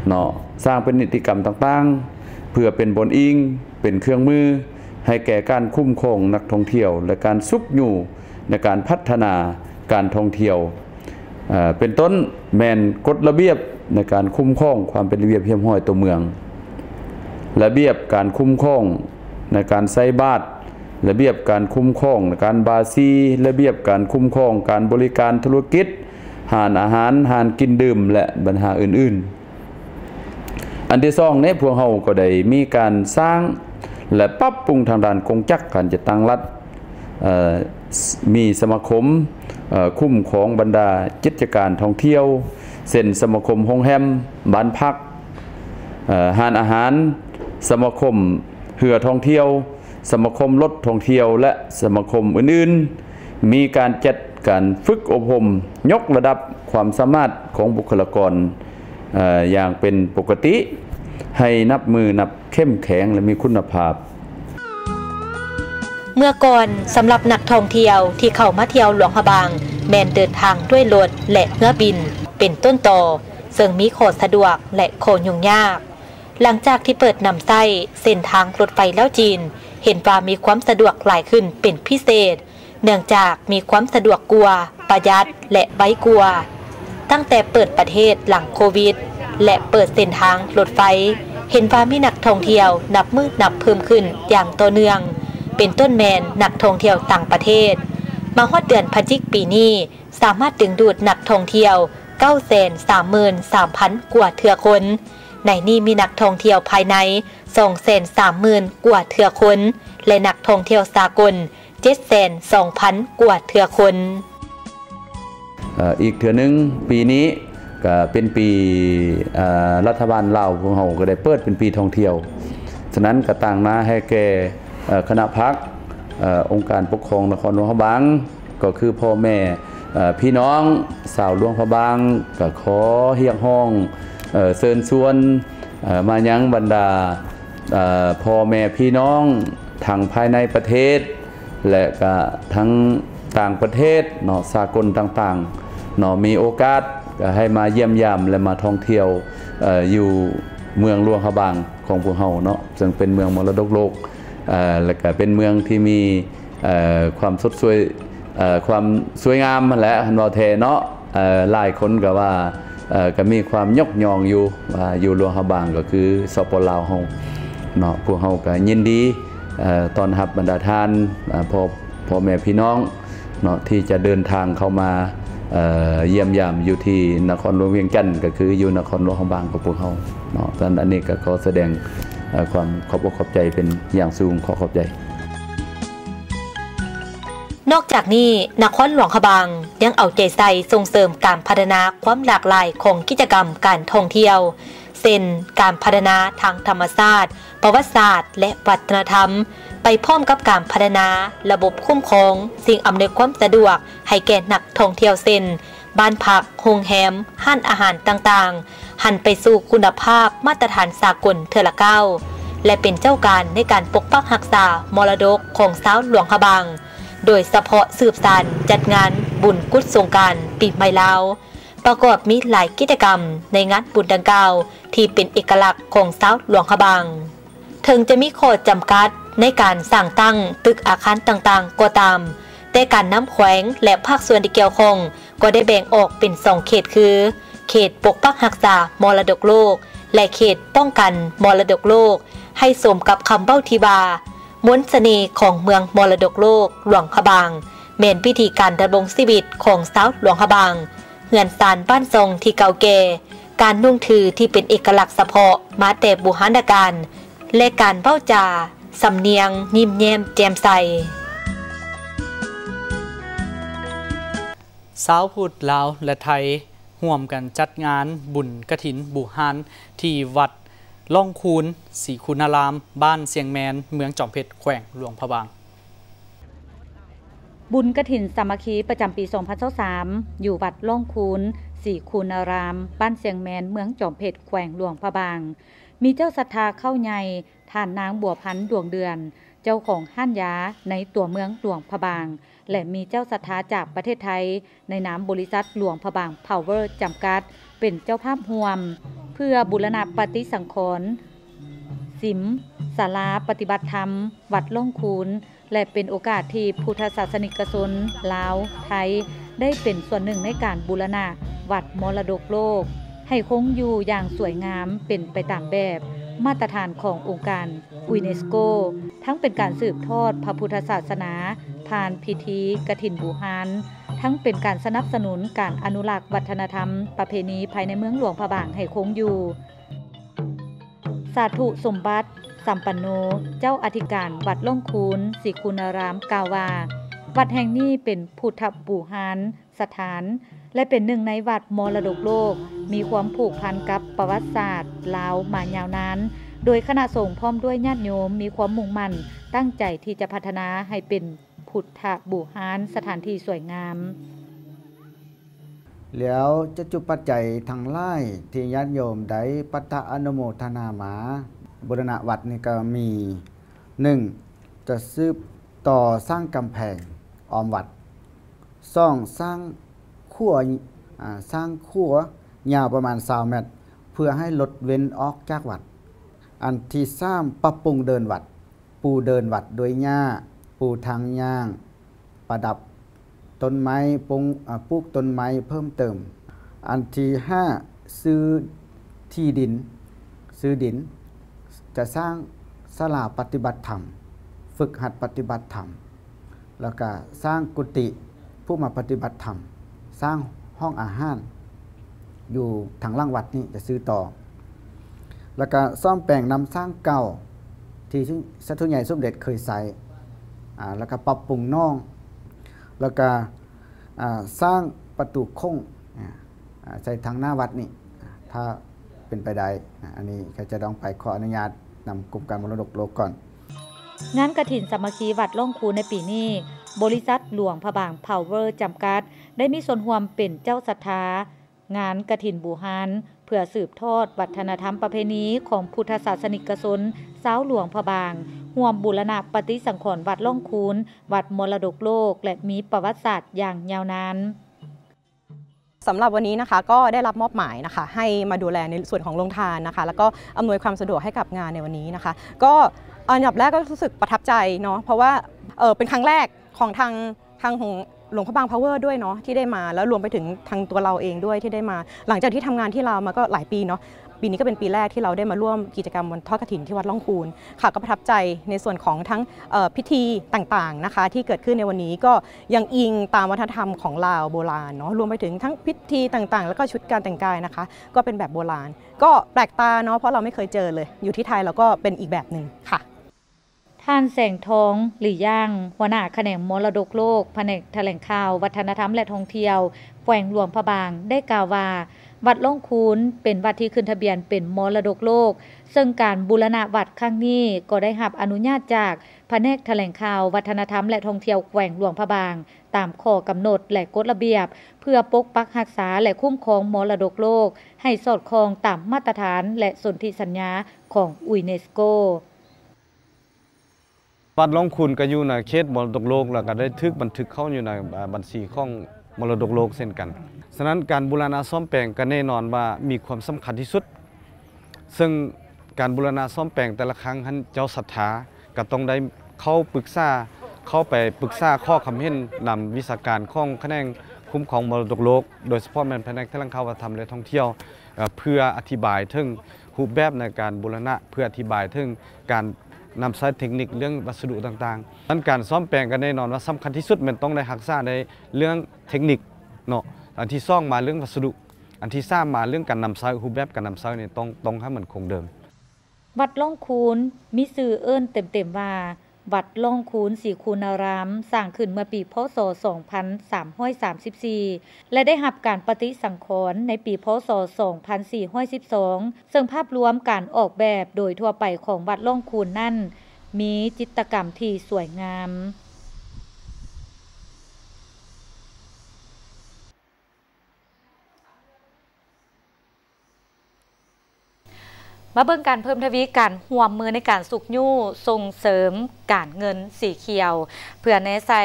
ເນາະ, ສ້າງເປັນນິຕິກຳຕ່າງໆ ເພື່ອເປັນບ່ອນອີງ ເປັນເຄື່ອງມືໃຫ້ແກ່ການຄຸ້ມຄອງນັກທ່ອງທ່ຽວ ແລະ ການຊຸກຍູ້ໃນການພັດທະນາການທ່ອງທ່ຽວ ເປັນຕົ້ນແມ່ນກົດລະບຽບໃນການຄຸ້ມຄອງຄວາມເປັນລະບຽບຮຽບຮ້ອຍຕົວເມືອງ, ລະບຽບການຄຸ້ມຄອງໃນການໃສ່ບາດ, ລະບຽບການຄຸ້ມຄອງໃນການບາຊີ, ລະບຽບການຄຸ້ມຄອງການບໍລິການທຸລະກິດ, ຮ້ານອາຫານ, ຮ້ານກິນດື່ມ ແລະ ບັນຫາອື່ນໆ. ອັນທີສອງນີ້ ພວກເຮົາກໍໄດ້ມີການສ້າງ ແລະ ປັບປຸງທາງດ້ານກົງຈັກການຈັດຕັ້ງລັດ, ເອີ ມີສະມາຄົມ, ເອີ ຄຸ້ມຄອງບັນດາກິດຈະການທ່ອງທ່ຽວ ເຊັ່ນ ສະມາຄົມໂຮງແຮມ, ບ້ານພັກ, ເອີ ຮ້ານອາຫານ, ສະມາຄົມເຮືອທ່ອງທ່ຽວ, ສະມາຄົມລົດທ່ອງທ່ຽວ ແລະ ສະມາຄົມອື່ນໆ ມີການຈັດການຝຶກອົບຮົມ ຍົກລະດັບຄວາມສາມາດຂອງບຸກຄະລາກອນ ເອີ ຢ່າງເປັນປົກກະຕິ ໃຫ້ນັບມື້ນັບເຂັ້ມແຂງ ແລະ ມີຄຸນນະພາບ. ເມື່ອກ່ອນ ສຳລັບນັກທ່ອງທ່ຽວທີ່ເຂົ້າມາທ່ຽວຫຼວງພະບາງ ແມ່ນເດີນທາງດ້ວຍລົດ ແລະ ເຮືອບິນ ເປັນຕົ້ນຕໍ, ເຊິ່ງມີຂໍ້ສະດວກ ແລະ ຂໍ້ຫຍຸ້ງຍາກ. ຫຼັງຈາກທີ່ເປີດນຳໃຊ້ເສັ້ນທາງລົດໄຟລາວ-ຈີນ ເຫັນວ່າມີຄວາມສະດວກຫຼາຍຂຶ້ນເປັນພິເສດ, ເນື່ອງຈາກມີຄວາມສະດວກກວ່າ, ປະຢັດ ແລະ ໄວກວ່າ. ຕັ້ງແຕ່ເປີດປະເທດຫຼັງໂຄວິດ ແລະ ເປີດເສັ້ນທາງລົດໄຟ, ເຫັນວ່າມີນັກທ່ອງທ່ຽວນັບມື້ນັບເພີ່ມຂຶ້ນຢ່າງຕໍ່ເນື່ອງ, ເປັນຕົ້ນແມ່ນນັກທ່ອງທ່ຽວຕ່າງປະເທດ. ມາຮອດເດືອນພະຈິກປີນີ້, ສາມາດດຶງດູດນັກທ່ອງທ່ຽວເກົ້າແສນສາມໝື່ນສາມພັນກວ່າເທື່ອຄົນ. ໃນນີ້ມີນັກທ່ອງທ່ຽວພາຍໃນສອງແສນສາມໝື່ນກວ່າເທື່ອຄົນ ແລະ ນັກທ່ອງທ່ຽວສາກົນເຈັດແສນສອງພັນກວ່າເທື່ອຄົນ. ເອີ ອີກເທື່ອໜຶ່ງ, ປີນີ້ກະເປັນປີ ເອີ ລັດຖະບານລາວພວກເຮົາກໍໄດ້ເປີດເປັນປີທ່ອງທ່ຽວ. ສະນັ້ນກໍຕາງໜ້າໃຫ້ແກ່ ເອີ ຄະນະພັກ, ເອີ ອົງການປົກຄອງນະຄອນຫຼວງພະບາງ, ກໍຄືພໍ່ແມ່ ເອີ ພີ່ນ້ອງຊາວຫຼວງພະບາງ ກໍຂໍຮຽກຮ້ອງ ເອີ ເຊີນຊວນ ເອີ ມາຍັງບັນດາ ເອີ ພໍ່ແມ່ພີ່ນ້ອງທັງພາຍໃນປະເທດ ແລະ ກະທັງຕ່າງປະເທດເນາະ, ສາກົນຕ່າງໆເນາະ, ມີໂອກາດກໍໃຫ້ມາຢ້ຽມຢາມ ແລະ ມາທ່ອງທ່ຽວ ເອີ ຢູ່ເມືອງຫຼວງພະບາງຂອງພວກເຮົາເນາະ, ເຊິ່ງເປັນເມືອງມໍລະດົກໂລກ ເອີ ແລະ ກະເປັນເມືອງທີ່ມີ ເອີ ຄວາມສົດສວຍ ເອີ ຄວາມສວຍງາມຫັ້ນແຫຼະ ຄັນເວົ້າແທ້ເນາະ. ເອີ ຫຼາຍຄົນກໍວ່າ ເອີ ກໍມີຄວາມຍົກຍ້ອງຢູ່ ວ່າຢູ່ຫຼວງພະບາງກໍຄື ສປ ລາວເຮົາເນາະ. ພວກເຮົາກໍຍິນດີ ເອີ ຕ້ອນຮັບບັນດາທ່ານ ເອີ ພໍ່ ພໍ່ແມ່ພີ່ນ້ອງເນາະ ທີ່ຈະເດີນທາງເຂົ້າມາ ເອີ ຢ້ຽມຢາມຢູ່ທີ່ນະຄອນຫຼວງວຽງຈັນ ກໍຄືຢູ່ນະຄອນຫຼວງພະບາງຂອງພວກເຮົາເນາະ. ສະນັ້ນ ອັນນີ້ກໍຂໍສະແດງ ເອີ ຄວາມຂອບອົກຂອບໃຈເປັນຢ່າງສູງ. ຂໍຂອບໃຈ. ນອກຈາກນີ້, ນະຄອນຫຼວງພະບາງຍັງເອົາໃຈໃສ່ສົ່ງເສີມການພັດທະນາຄວາມຫຼາກຫຼາຍຂອງກິດຈະກຳການທ່ອງທ່ຽວ ເຊັ່ນ ການພັດທະນາທາງທຳມະຊາດ, ປະຫວັດສາດ ແລະ ວັດທະນະທຳ, ໄປພ້ອມກັບການພັດທະນາລະບົບຄຸ້ມຄອງສິ່ງອຳນວຍຄວາມສະດວກໃຫ້ແກ່ນັກທ່ອງທ່ຽວ ເຊັ່ນ ບ້ານພັກ, ໂຮງແຮມ, ຮ້ານອາຫານຕ່າງໆ ຫັນໄປສູ່ຄຸນນະພາບມາດຕະຖານສາກົນເທື່ອລະກ້າວ ແລະ ເປັນເຈົ້າການໃນການປົກປັກຮັກສາມໍລະດົກຂອງຊາວຫຼວງພະບາງ, ໂດຍສະເພາະສືບສານຈັດງານບຸນກຸດສົງການປີໃໝ່ລາວ, ປະກອບມີຫຼາຍກິດຈະກຳໃນງານບຸນດັ່ງກ່າວທີ່ເປັນເອກະລັກຂອງຊາວຫຼວງພະບາງ. ເຖິງຈະມີຂໍ້ຈຳກັດໃນການສ້າງຕັ້ງຕຶກອາຄານຕ່າງໆກໍຕາມ, ແຕ່ການນຳແຂວງ ແລະ ພາກສ່ວນທີ່ກ່ຽວຂ້ອງ ກໍໄດ້ແບ່ງອອກເປັນສອງເຂດ ຄື ເຂດປົກປັກຮັກສາມໍລະດົກໂລກ ແລະ ເຂດປ້ອງກັນມໍລະດົກໂລກ, ໃຫ້ສົມກັບຄຳເວົ້າທີ່ວ່າ ມົນສະເໜ່ຂອງເມືອງມໍລະດົກໂລກຫຼວງພະບາງ ແມ່ນວິຖີການດຳລົງຊີວິດຂອງຊາວຫຼວງພະບາງ, ເຮືອນຊານບ້ານຊ່ອງທີ່ເກົ່າແກ່, ການນຸ່ງຖືທີ່ເປັນເອກະລັກສະເພາະມາແຕ່ບູຮານະການ ແລະ ການເວົ້າຈາ, ສຳນຽງ, ຍິ້ມແຍ້ມແຈ່ມໃສ. ຊາວພຸດລາວ ແລະ ໄທ ຮ່ວມກັນຈັດງານບຸນກະຖິນບູຮານ ທີ່ວັດລ່ອງຄູນ ສີຄູນາລາມ ບ້ານຊຽງແມນ ເມືອງຈອມເພັດ ແຂວງຫຼວງພະບາງ. ບຸນກະຖິນສາມັກຄີປະຈຳປີສອງພັນຊາວສາມ ຢູ່ວັດລ່ອງຄູນ ສີຄູນາລາມ ບ້ານຊຽງແມນ ເມືອງຈອມເພັດ ແຂວງຫຼວງພະບາງ ມີເຈົ້າສັດທາເຄົ້າໃຫຍ່ ທ່ານນາງ ບົວພັນ ດວງເດືອນ ເຈົ້າຂອງຮ້ານຢາໃນຕົວເມືອງຫຼວງພະບາງ ແລະ ມີເຈົ້າສັດທາຈາກປະເທດໄທ ໃນນາມບໍລິສັດຫຼວງພະບາງພາວເວີຈຳກັດ ເປັນເຈົ້າພາບຮ່ວມ ເພື່ອບູລະນະປະຕິສັງຂອນ ສິມສາລາປະຕິບັດທຳວັດລ່ອງຄູນ ແລະ ເປັນໂອກາດທີ່ພຸດທະສາສະນິກະຊົນລາວ-ໄທ ໄດ້ເປັນສ່ວນໜຶ່ງໃນການບູລະນະວັດມໍລະດົກໂລກ ໃຫ້ຄົງຢູ່ຢ່າງສວຍງາມເປັນໄປຕາມແບບມາດຕະຖານຂອງອົງການ ຢູເນສໂກ, ທັງເປັນການສືບທອດພະພຸດທະສາສະໜາຜ່ານພິທີກະຖິນບູຮານ, ທັງເປັນການສະໜັບສະໜູນການອະນຸລັກວັດທະນະທຳປະເພນີພາຍໃນເມືອງຫຼວງພະບາງໃຫ້ຄົງຢູ່. ສາທຸສົມບັດ ສຳປັນໂນ ເຈົ້າອະທິການວັດລ່ອງຄູນ ສີຄູນາລາມ ກ່າວວ່າ ວັດແຫ່ງນີ້ເປັນພຸດທະບູຮານ ສະຖານ ແລະ ເປັນໜຶ່ງໃນວັດມໍລະດົກໂລກ, ມີຄວາມຜູກພັນກັບປະຫວັດສາດລາວມາຍາວນານ, ໂດຍຄະນະສົງພ້ອມດ້ວຍຍາດໂຍມມີຄວາມມຸ່ງໝັ້ນຕັ້ງໃຈທີ່ຈະພັດທະນາໃຫ້ເປັນພຸດທະບູຮານສະຖານທີ່ສວຍງາມ. ແລ້ວຈະຈຸປັດໄຈທັງຫຼາຍທີ່ຍາດໂຍມໄດ້ປັດທະອະນຸໂມທະນາມາບູລະນະວັດນີ້ກໍມີ ໜຶ່ງ ຈະສືບຕໍ່ສ້າງກຳແພງອ້ອມວັດ, ສອງ ສ້າງຂົວ ອາ ສ້າງຂົວຍາວປະມານຊາວແມັດ ເພື່ອໃຫ້ລົດເວັ້ນອອກຈາກວັດ. ອັນທີສາມ ປັບປຸງເດີ່ນວັດ, ປູເດີ່ນວັດດ້ວຍຫຍ້າ, ປູທາງຍ່າງ, ປະດັບຕົ້ນໄມ້, ປຸງ ອາ ປູກຕົ້ນໄມ້ເພີ່ມເຕີມ. ອັນທີຫ້າ ຊື້ທີ່ດິນ, ຊື້ດິນ, ຈະສ້າງສາລາປະຕິບັດທຳ, ຝຶກຫັດປະຕິບັດທຳ. ແລ້ວກະສ້າງກຸຕິຜູ້ມາປະຕິບັດທຳ, ສ້າງຫ້ອງອາຫານຢູ່ທາງຫຼັງວັດນີ້ຈະຊື້ຕໍ່, ແລ້ວກະສ້ອມແປງນ້ຳສ້າງເກົ່າທີ່ສາທຸໃຫຍ່ສົມເດັດເຄີຍໃຊ້, ອາ ແລ້ວກະປັບປຸງໜອງ, ແລ້ວກະ ອາ ສ້າງປະຕູໂຂງ ອາ ໃສ່ທາງໜ້າວັດນີ້ ຖ້າເປັນໄປໄດ້. ອາ ອັນນີ້ຂ້າພະເຈົ້າຕ້ອງໄປຂໍອະນຸຍາດນຳກົມການມໍລະດົກໂລກກ່ອນ. ງານກະຖິນສາມັກຄີວັດລ່ອງຄູນໃນປີນີ້, ບໍລິສັດຫຼວງພະບາງພາວເວີຈຳກັດ ໄດ້ມີສ່ວນຮ່ວມເປັນເຈົ້າສັດທາງານກະຖິນບູຮານ ເພື່ອສືບທອດວັດທະນະທຳປະເພນີຂອງພຸດທະສາສະນິກະຊົນຊາວຫຼວງພະບາງ, ຮ່ວມບູລະນະປະຕິສັງຂອນວັດລ່ອງຄູນ, ວັດມໍລະດົກໂລກ ແລະ ມີປະຫວັດສາດຢ່າງຍາວນານ. สำหรับวันนี้นะคะ ก็ได้รับมอบหมายนะคะ ให้มาดูแลในส่วนของโรงทานนะคะ แล้วก็อำนวยความสะดวกให้กับงานในวันนี้นะคะ ก็อันดับแรกก็รู้สึกประทับใจเนาะ เพราะว่า เอ่อ เป็นครั้งแรกของทาง ทางของหลวงพระบางพาวเวอร์ด้วยเนาะ ที่ได้มา แล้วรวมไปถึงทางตัวเราเองด้วยที่ได้มา หลังจากที่ทำงานที่ลาวมาก็หลายปีเนาะ ปีนี้ก็เป็นปีแรกที่เราได้มาร่วมกิจกรรมวันทอดกฐินที่วัดร่องคูนค่ะ ก็ประทับใจในส่วนของทั้ง เอ่อ พิธีต่างๆนะคะ ที่เกิดขึ้นในวันนี้ ก็ยังอิงตามวัฒนธรรมของลาวโบราณเนาะ รวมไปถึงทั้งพิธีต่างๆ แล้วก็ชุดการแต่งกายนะคะ ก็เป็นแบบโบราณ ก็แปลกตาเนาะ เพราะเราไม่เคยเจอเลย อยู่ที่ไทยเราก็เป็นอีกแบบหนึ่งค่ะ ທ່ານ ແສງທອງ ຫຼື ຢ່າງ ຫົວໜ້າຂະແໜງມໍລະດົກໂລກ ພະແນກຖະແຫຼງຂ່າວ ວັດທະນະທຳ ແລະ ທ່ອງທ່ຽວ ແຂວງຫຼວງພະບາງ ໄດ້ກ່າວວ່າ ວັດລ່ອງຄູນ ເປັນວັດທີ່ຂຶ້ນທະບຽນເປັນມໍລະດົກໂລກ, ເຊິ່ງການບູລະນະວັດຄັ້ງນີ້ ກໍໄດ້ຮັບອະນຸຍາດຈາກພະແນກຖະແຫຼງຂ່າວ ວັດທະນະທຳ ແລະ ທ່ອງທ່ຽວ ແຂວງຫຼວງພະບາງ ຕາມຂໍ້ກຳນົດ ແລະ ກົດລະບຽບ ເພື່ອປົກປັກຮັກສາ ແລະ ຄຸ້ມຄອງມໍລະດົກໂລກ ໃຫ້ສອດຄ່ອງຕາມມາດຕະຖານ ແລະ ສົນທິສັນຍາຂອງ UNESCO. ວັດລ່ອງຄູນກໍຢູ່ໃນເຂດມໍລະດົກໂລກ ແລ້ວກໍໄດ້ຖືກບັນທຶກເຂົ້າຢູ່ໃນບັນຊີຂອງມໍລະດົກໂລກເຊັ່ນກັນ. ສະນັ້ນການບູລະນະສ້ອມແປງກໍແນ່ນອນວ່າມີຄວາມສຳຄັນທີ່ສຸດ, ເຊິ່ງການບູລະນະສ້ອມແປງແຕ່ລະຄັ້ງຫັ້ນ ເຈົ້າສັດທາກໍຕ້ອງໄດ້ເຂົ້າປຶກສາ, ເຂົ້າໄປປຶກສາຂໍຄຳເຫັນນຳວິຊາການຂອງຂະແໜງຄຸ້ມຄອງມໍລະດົກໂລກ, ໂດຍສະເພາະແມ່ນພະແນກຖະແຫຼງຂ່າວ ວັດທະນະທຳ ແລະ ທ່ອງທ່ຽວ, ເພື່ອອະທິບາຍເຖິງຮູບແບບໃນການບູລະນະ, ເພື່ອອະທິບາຍເຖິງການ ນຳໃຊ້ເທັກນິກເລື່ອງວັດສະດຸຕ່າງໆ. ນັ້ນການສ້ອມແປງກໍແນ່ນອນວ່າສຳຄັນທີ່ສຸດແມ່ນຕ້ອງໄດ້ຮັກສາໃນເລື່ອງເທັກນິກເນາະ, ອັນທີສອງມາເລື່ອງວັດສະດຸ, ອັນທີສາມມາເລື່ອງການນຳໃຊ້, ຮູບແບບການນຳໃຊ້ນີ້ຕ້ອງ ຕ້ອງໃຫ້ມັນຄົງເດີມ. ວັດລ່ອງຄູນ ມີຊື່ເອີ້ນເຕັມໆວ່າ ວັດລ່ອງຄູນສີຄູນາຣາມ, ສ້າງຂຶ້ນເມື່ອປີ ພ.ສ. ສອງພັນສາມຮ້ອຍສາມສິບສີ່ ແລະ ໄດ້ຮັບການປະຕິສັງຂອນໃນປີ ພ.ສ. ສອງພັນສີ່ຮ້ອຍສິບສອງ ເຊິ່ງພາບລວມການອອກແບບໂດຍທົ່ວໄປຂອງວັດລ່ອງຄູນນັ້ນ ມີຈິດຕະກຳທີ່ສວຍງາມ. ມາເບິ່ງການເພີ່ມທະວີການຮ່ວມມືໃນການຊຸກຍູ້ສົ່ງເສີມການເງິນສີຂຽວ ເພື່ອແນໃສ່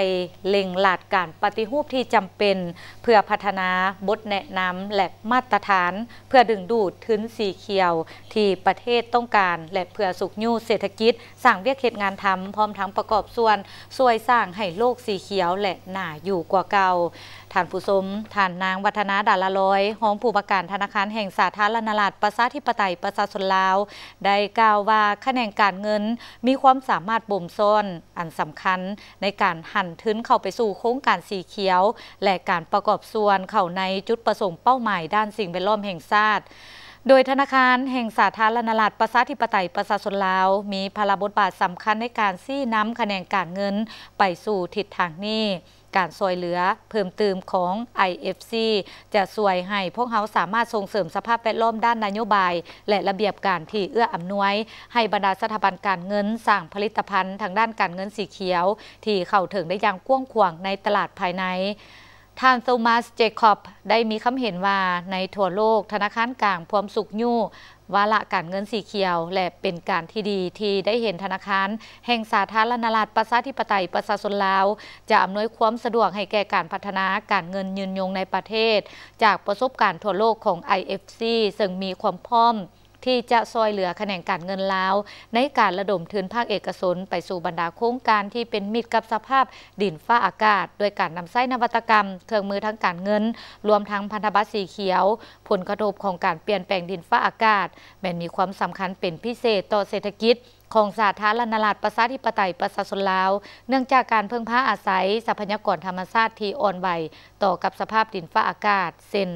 ເລັ່ງລັດການປະຕິຮູບທີ່ຈຳເປັນ ເພື່ອພັດທະນາບົດແນະນຳ ແລະ ມາດຕະຖານ ເພື່ອດຶງດູດທຶນສີຂຽວທີ່ປະເທດຕ້ອງການ ແລະ ເພື່ອຊຸກຍູ້ເສດຖະກິດ, ສ້າງວຽກເຮັດງານທຳ, ພ້ອມທັງປະກອບສ່ວນຊ່ວຍສ້າງໃຫ້ໂລກສີຂຽວ ແລະ ໜ້າຢູ່ກວ່າເກົ່າ. ທ່ານຜູ້ຊົມ, ທ່ານນາງ ວັດທະນາ ດາລາລອຍ, ຮອງຜູ້ວ່າການທະນາຄານແຫ່ງສາທາລະນະລັດ ປະຊາທິປະໄຕ ປະຊາຊົນລາວ ໄດ້ກ່າວວ່າ ຂະແໜງການເງິນມີຄວາມສາມາດບົ່ມຊ້ອນອັນສຳຄັນໃນການຫັນທຶນເຂົ້າໄປສູ່ໂຄງການສີຂຽວ ແລະ ການປະກອບສ່ວນເຂົ້າໃນຈຸດປະສົງເປົ້າໝາຍດ້ານສິ່ງແວດລ້ອມແຫ່ງຊາດ. ໂດຍທະນາຄານແຫ່ງສາທາລະນະລັດ ປະຊາທິປະໄຕ ປະຊາຊົນລາວ ມີພາລະບົດບາດສຳຄັນໃນການຊີ້ນຳຂະແໜງການເງິນໄປສູ່ທິດທາງນີ້. ການຊ່ວຍເຫຼືອເພີ່ມຕື່ມຂອງ ໄອເອັຟຊີ ຈະຊ່ວຍໃຫ້ພວກເຮົາສາມາດສົ່ງເສີມສະພາບແວດລ້ອມດ້ານນະໂຍບາຍ ແລະ ລະບຽບການທີ່ເອື້ອອຳນວຍໃຫ້ບັນດາສະຖາບັນການເງິນສ້າງຜະລິດຕະພັນທາງດ້ານການເງິນສີຂຽວ ທີ່ເຂົ້າເຖິງໄດ້ຢ່າງກວ້າງຂວາງໃນຕະຫຼາດພາຍໃນ. ທ່ານ ໂທມັສ ເຈຄອບ ໄດ້ມີຄຳເຫັນວ່າ ໃນທົ່ວໂລກ ທະນາຄານກາງພວມຊຸກຍູ້ ວາລະການເງິນສີຂຽວ ແລະ ເປັນການທີ່ດີທີ່ໄດ້ເຫັນທະນາຄານແຫ່ງສາທາລະນະລັດ ປະຊາທິປະໄຕ ປະຊາຊົນລາວ ຈະອຳນວຍຄວາມສະດວກໃຫ້ແກ່ການພັດທະນາການເງິນຍືນຍົງໃນປະເທດ ຈາກປະສົບການທົ່ວໂລກຂອງ ໄອເອັຟຊີ ເຊິ່ງມີຄວາມພ້ອມທີ່ຈະຊ່ອຍເຫຼືອຂະແໜງການເງິນລາວ ໃນການລະດົມທຶນພາກເອກະຊົນໄປສູ່ບັນດາໂຄງການທີ່ເປັນມິດກັບສະພາບດິນຟ້າອາກາດ ດ້ວຍການນຳໃຊ້ນະວັດຕະກຳ, ເຄື່ອງມືທາງການເງິນ, ລວມທັງພັນທະບັດສີຂຽວ. ຜົນກະທົບຂອງການປ່ຽນແປງດິນຟ້າອາກາດ ແມ່ນມີຄວາມສຳຄັນເປັນພິເສດຕໍ່ເສດຖະກິດຂອງສາທາລະນະລັດ ປະຊາທິປະໄຕ ປະຊາຊົນລາວ ເນື່ອງຈາກການເພິ່ງພາອາໄສຊັບພະຍາກອນທຳມະຊາດທີ່ອ່ອນໄຫວຕໍ່ກັບສະພາບດິນຟ້າອາກາດ ເຊັ່ນ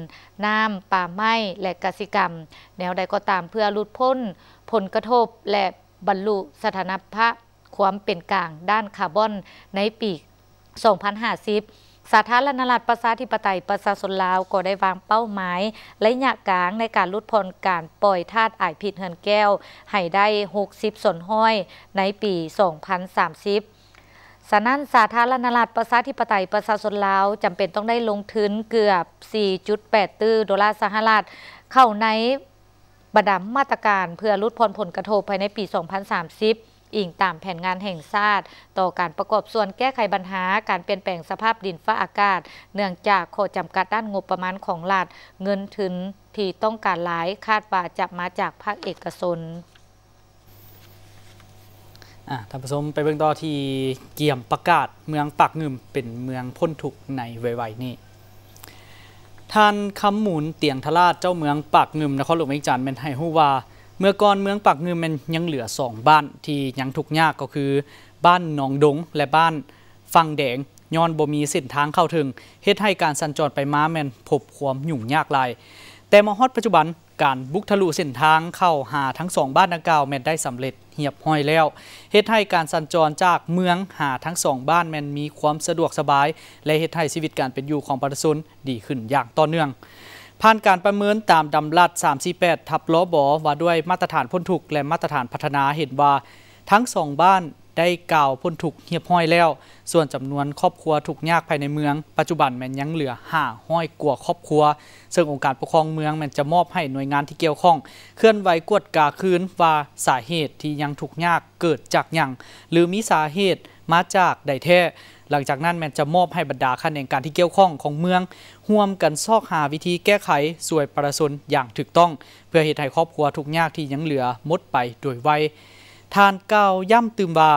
ນ້ຳ, ປ່າໄມ້ ແລະ ກະສິກຳ. ແນວໃດກໍຕາມ, ເພື່ອຫຼຸດພົ້ນຜົນກະທົບ ແລະ ບັນລຸສະຖານະພາບຄວາມເປັນກາງດ້ານຄາບອນໃນປີ ສອງພັນຫ້າສິບ ສາທາລະນະລັດ ປະຊາທິປະໄຕ ປະຊາຊົນລາວ ກໍໄດ້ວາງເປົ້າໝາຍໄລຍະກາງໃນການຫຼຸດຜ່ອນການປ່ອຍທາດອາຍພິດເຮືອນແກ້ວໃຫ້ໄດ້ ຫົກສິບສ່ວນຮ້ອຍ ໃນປີ ສອງພັນສາມສິບ. ສະນັ້ນ, ສາທາລະນະລັດ ປະຊາທິປະໄຕ ປະຊາຊົນລາວ ຈຳເປັນຕ້ອງໄດ້ລົງທຶນເກືອບ ສີ່ຈຸດແປດຕື້ໂດລາສະຫະລັດ ເຂົ້າໃນ ບັນດາມາດຕະການເພື່ອຫຼຸດຜ່ອນຜົນກະທົບພາຍໃນປີສອງພັນສາມສິບ ອີງຕາມແຜນງານແຫ່ງຊາດ ຕໍ່ການປະກອບສ່ວນແກ້ໄຂບັນຫາການປ່ຽນແປງສະພາບດິນຟ້າອາກາດ, ເນື່ອງຈາກຂໍ້ຈຳກັດດ້ານງົບປະມານຂອງລັດ, ເງິນທຶນທີ່ຕ້ອງການຫຼາຍຄາດວ່າຈະມາຈາກພາກເອກະຊົນ. ອາ ທ່ານຜູ້ຊົມ ໄປເບິ່ງຕໍ່ທີ່ກຽມປະກາດເມືອງປາກງື່ມເປັນເມືອງພົ້ນທຸກໃນໄວໆນີ້. ທ່ານ ຄຳມູນ ຕຽງທະລາດ ເຈົ້າເມືອງປາກງື່ມ ນະຄອນຫຼວງວຽງຈັນ ແມ່ນໃຫ້ຮູ້ວ່າ ເມື່ອກ່ອນເມືອງປາກງື່ມແມ່ນຍັງເຫຼືອສອງບ້ານທີ່ຍັງທຸກຍາກ ກໍຄືບ້ານໜອງດົງ ແລະ ບ້ານຝັ່ງແດງ ຍ້ອນບໍ່ມີເສັ້ນທາງເຂົ້າເຖິງ ເຮັດໃຫ້ການສັນຈອນໄປມາແມ່ນພົບຄວາມຫຍຸ້ງຍາກຫຼາຍ. ແຕ່ມາຮອດປັດຈຸບັນ ການບຸກທະລຸເສັ້ນທາງເຂົ້າຫາທັງສອງບ້ານດັ່ງກ່າວແມ່ນໄດ້ສຳເລັດຮຽບຮ້ອຍແລ້ວ, ເຮັດໃຫ້ການສັນຈອນຈາກເມືອງຫາທັງສອງບ້ານແມ່ນມີຄວາມສະດວກສະບາຍ ແລະ ເຮັດໃຫ້ຊີວິດການເປັນຢູ່ຂອງປະຊາຊົນດີຂຶ້ນຢ່າງຕໍ່ເນື່ອງ. ຜ່ານການປະເມີນຕາມດຳລັດສາມສີ່ແປດ ທັບ ລບ ວ່າດ້ວຍມາດຕະຖານພົ້ນທຸກ ແລະ ມາດຕະຖານພັດທະນາ ເຫັນວ່າທັງສອງບ້ານ ໄດ້ກ່າວພົ້ນທຸກຮຽບຮ້ອຍແລ້ວ. ສ່ວນຈຳນວນຄອບຄົວທຸກຍາກພາຍໃນເມືອງ ປັດຈຸບັນແມ່ນຍັງເຫຼືອຫ້າຮ້ອຍກວ່າຄອບຄົວ, ເຊິ່ງອົງການປົກຄອງເມືອງແມ່ນຈະມອບໃຫ້ໜ່ວຍງານທີ່ກ່ຽວຂ້ອງເຄື່ອນໄຫວກວດກາຄືນວ່າສາເຫດທີ່ຍັງທຸກຍາກເກີດຈາກຫຍັງ ຫຼື ມີສາເຫດມາຈາກໃດແທ້. ຫຼັງຈາກນັ້ນແມ່ນຈະມອບໃຫ້ບັນດາຂະແໜງການທີ່ກ່ຽວຂ້ອງຂອງເມືອງ ຮ່ວມກັນຊອກຫາວິທີແກ້ໄຂຊ່ວຍປະຊາຊົນຢ່າງຖືກຕ້ອງ ເພື່ອເຮັດໃຫ້ຄອບຄົວທຸກຍາກທີ່ຍັງເຫຼືອໝົດໄປໂດຍໄວ. ທ່ານກ່າວຢ້ຳຕື່ມວ່າ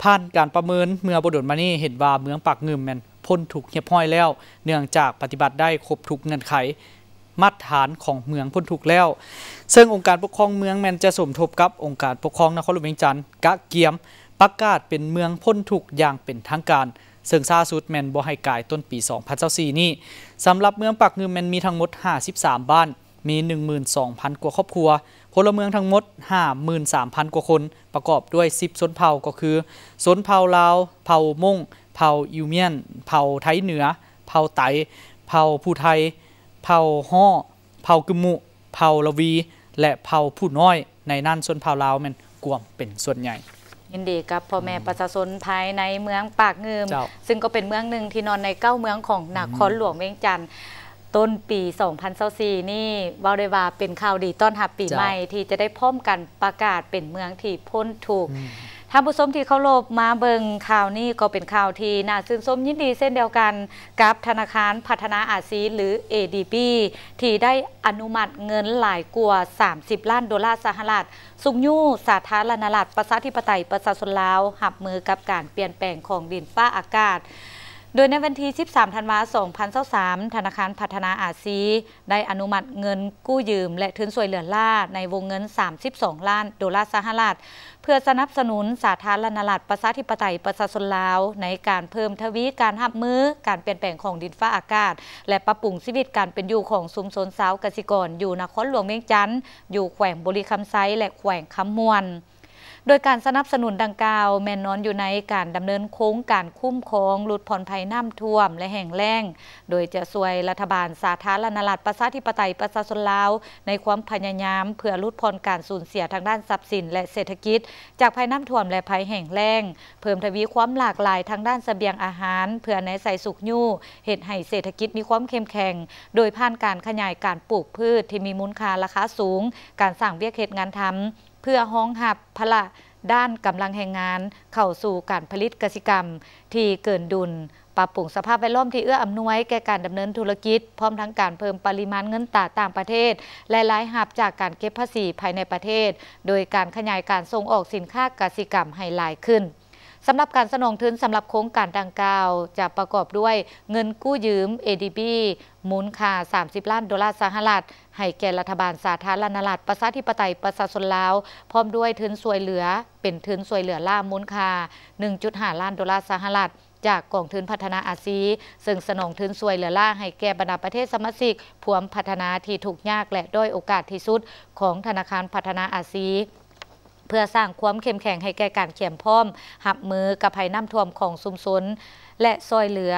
ຜ່ານການປະເມີນເມື່ອບໍ່ດົນມານີ້ ເຫັນວ່າເມືອງປາກງື່ມແມ່ນພົ້ນທຸກຮຽບຮ້ອຍແລ້ວ, ເນື່ອງຈາກປະຕິບັດໄດ້ຄົບທຸກເງື່ອນໄຂມາດຖານຂອງເມືອງພົ້ນທຸກແລ້ວ, ເຊິ່ງອົງການປົກຄອງເມືອງແມ່ນຈະສົມທົບກັບອົງການປົກຄອງນະຄອນຫຼວງວຽງຈັນ ກະກຽມປະກາດເປັນເມືອງພົ້ນທຸກຢ່າງເປັນທາງການ, ເຊິ່ງຊ້າສຸດແມ່ນບໍ່ໃຫ້ກາຍຕົ້ນປີສອງພັນຊາວສີ່ນີ້. ສຳລັບເມືອງປາກງື່ມແມ່ນມີທັງໝົດຫ້າສິບສາມບ້ານ, ມີໜຶ່ງໝື່ນສອງພັນກວ່າຄອບຄົວ, ພົນລະເມືອງທັງໝົດຫ້າໝື່ນສາມພັນກວ່າຄົນ, ປະກອບດ້ວຍສິບຊົນເຜົ່າ ກໍຄື ຊົນເຜົ່າລາວ, ເຜົ່າມົ້ງ, ເຜົ່າອິວມຽນ, ເຜົ່າໄທເໜືອ, ເຜົ່າໄຕ, ເຜົ່າພູໄທ, ເຜົ່າຫໍ້, ເຜົ່າກຶມມຸ, ເຜົ່າລະວີ ແລະ ເຜົ່າຜູ້ນ້ອຍ, ໃນນັ້ນຊົນເຜົ່າລາວແມ່ນກວມເປັນສ່ວນໃຫຍ່. ຍິນດີກັບພໍ່ແມ່ ອືມ ປະຊາຊົນພາຍໃນເມືອງປາກງື່ມ ເຈົ້າ ຊຶ່ງກໍເປັນເມືອງໜຶ່ງທີ່ໜຶ່ງໃນເກົ້າເມືອງຂອງນະຄອນ ອືມ ຫຼວງວຽງຈັນ. ຕົ້ນປີສອງພັນຊາວສີ່ນີ້ ເວົ້າໄດ້ວ່າເປັນຂ່າວດີຕ້ອນຮັບປີ ເຈົ້າ ໃໝ່ ທີ່ຈະໄດ້ພ້ອມກັນປະກາດເປັນເມືອງທີ່ພົ້ນທຸກ. ອືມ ທ່ານຜູ້ຊົມທີ່ເຄົາລົບ, ມາເບິ່ງຂ່າວນີ້ກໍເປັນຂ່າວທີ່ໜ້າຊື່ນຊົມຍິນດີເຊັ່ນດຽວກັນ ກັບທະນາຄານພັດທະນາອາຊີ ຫຼື ເອດີບີ ທີ່ໄດ້ອະນຸມັດເງິນຫຼາຍກວ່າສາມສິບລ້ານໂດລາສະຫະລັດ ຊຸກຍູ້ສາທາລະນະລັດ ປະຊາທິປະໄຕ ປະຊາຊົນລາວ ຮັບມືກັບການປ່ຽນແປງຂອງດິນຟ້າອາກາດ. ໂດຍໃນວັນທີສິບສາມ ທັນວາ ສອງພັນຊາວສາມ ທະນາຄານພັດທະນາອາຊີ ໄດ້ອະນຸມັດເງິນກູ້ຢືມ ແລະ ທຶນຊ່ວຍເຫຼືອລ້າ ໃນວົງເງິນສາມສິບສອງລ້ານໂດລາສະຫະລັດ ເພື່ອສະໜັບສະໜູນສາທາລະນະລັດ ປະຊາທິປະໄຕ ປະຊາຊົນລາວ ໃນການເພີ່ມທະວີການຮັບມືການປ່ຽນແປງຂອງດິນຟ້າອາກາດ ແລະ ປັບປຸງຊີວິດການເປັນຢູ່ຂອງຊຸມຊົນຊາວກະສິກອນ ຢູ່ນະຄອນຫຼວງວຽງຈັນ, ຢູ່ແຂວງບໍລິຄຳໄຊ ແລະ ແຂວງຄຳມ່ວນ. ໂດຍການສະໜັບສະໜູນດັ່ງກ່າວ ແມ່ນນອນຢູ່ໃນການດຳເນີນໂຄງການຄຸ້ມຄອງຫຼຸດຜ່ອນໄພນ້ຳຖ້ວມ ແລະ ແຫ້ງແລ້ງ, ໂດຍຈະຊ່ວຍລັດຖະບານສາທາລະນະລັດ ປະຊາທິປະໄຕ ປະຊາຊົນລາວ ໃນຄວາມພະຍາຍາມເພື່ອຫຼຸດຜ່ອນການສູນເສຍທາງດ້ານຊັບສິນ ແລະ ເສດຖະກິດ ຈາກໄພນ້ຳຖ້ວມ ແລະ ໄພແຫ້ງແລ້ງ, ເພີ່ມທະວີຄວາມຫຼາກຫຼາຍທາງດ້ານສະບຽງອາຫານ ເພື່ອແນໃສ່ຊຸກຍູ້ເຮັດໃຫ້ເສດຖະກິດມີຄວາມເຂັ້ມແຂງ ໂດຍຜ່ານການຂະຫຍາຍການປູກພືດທີ່ມີມູນຄ່າລາຄາສູງ, ການສ້າງວຽກເຮັດງານທຳ ເພື່ອຮອງຮັບພາລະດ້ານກຳລັງແຮງງານເຂົ້າສູ່ການຜະລິດກະສິກຳທີ່ເກີນດຸນ, ປັບປຸງສະພາບແວດລ້ອມທີ່ເອື້ອອຳນວຍແກ່ການດຳເນີນທຸລະກິດ, ພ້ອມທັງການເພີ່ມປະລິມານເງິນຕາຕ່າງປະເທດ ແລະ ລາຍຮັບຈາກການເກັບພາສີພາຍໃນປະເທດ, ໂດຍການຂະຫຍາຍການສົ່ງອອກສິນຄ້າກະສິກຳໃຫ້ຫຼາຍຂຶ້ນ. ສຳລັບການສະໜອງທຶນສຳລັບໂຄງການດັ່ງກ່າວ ຈະປະກອບດ້ວຍເງິນກູ້ຢືມ ເອດີບີ ມູນຄ່າສາມສິບລ້ານໂດລາສະຫະລັດ ໃຫ້ແກ່ລັດຖະບານສາທາລະນະລັດ ປະຊາທິປະໄຕ ປະຊາຊົນລາວ, ພ້ອມດ້ວຍທຶນຊ່ວຍເຫຼືອ ເປັນທຶນຊ່ວຍເຫຼືອລ້າມູນຄ່າໜຶ່ງຈຸດຫ້າລ້ານໂດລາສະຫະລັດ ຈາກກອງທຶນພັດທະນາອາຊີ, ເຊິ່ງສະໜອງທຶນຊ່ວຍເຫຼືອລ້າໃຫ້ແກ່ບັນດາປະເທດສະມາຊິກພວມພັດທະນາທີ່ທຸກຍາກ ແລະ ດ້ອຍໂອກາດທີ່ສຸດຂອງທະນາຄານພັດທະນາອາຊີ, ເພື່ອສ້າງຄວາມເຂັ້ມແຂງໃຫ້ແກ່ການກຽມພ້ອມຮັບມືກັບໄພນ້ຳຖ້ວມຂອງຊຸມຊົນ ແລະ ຊ່ອຍເຫຼືອ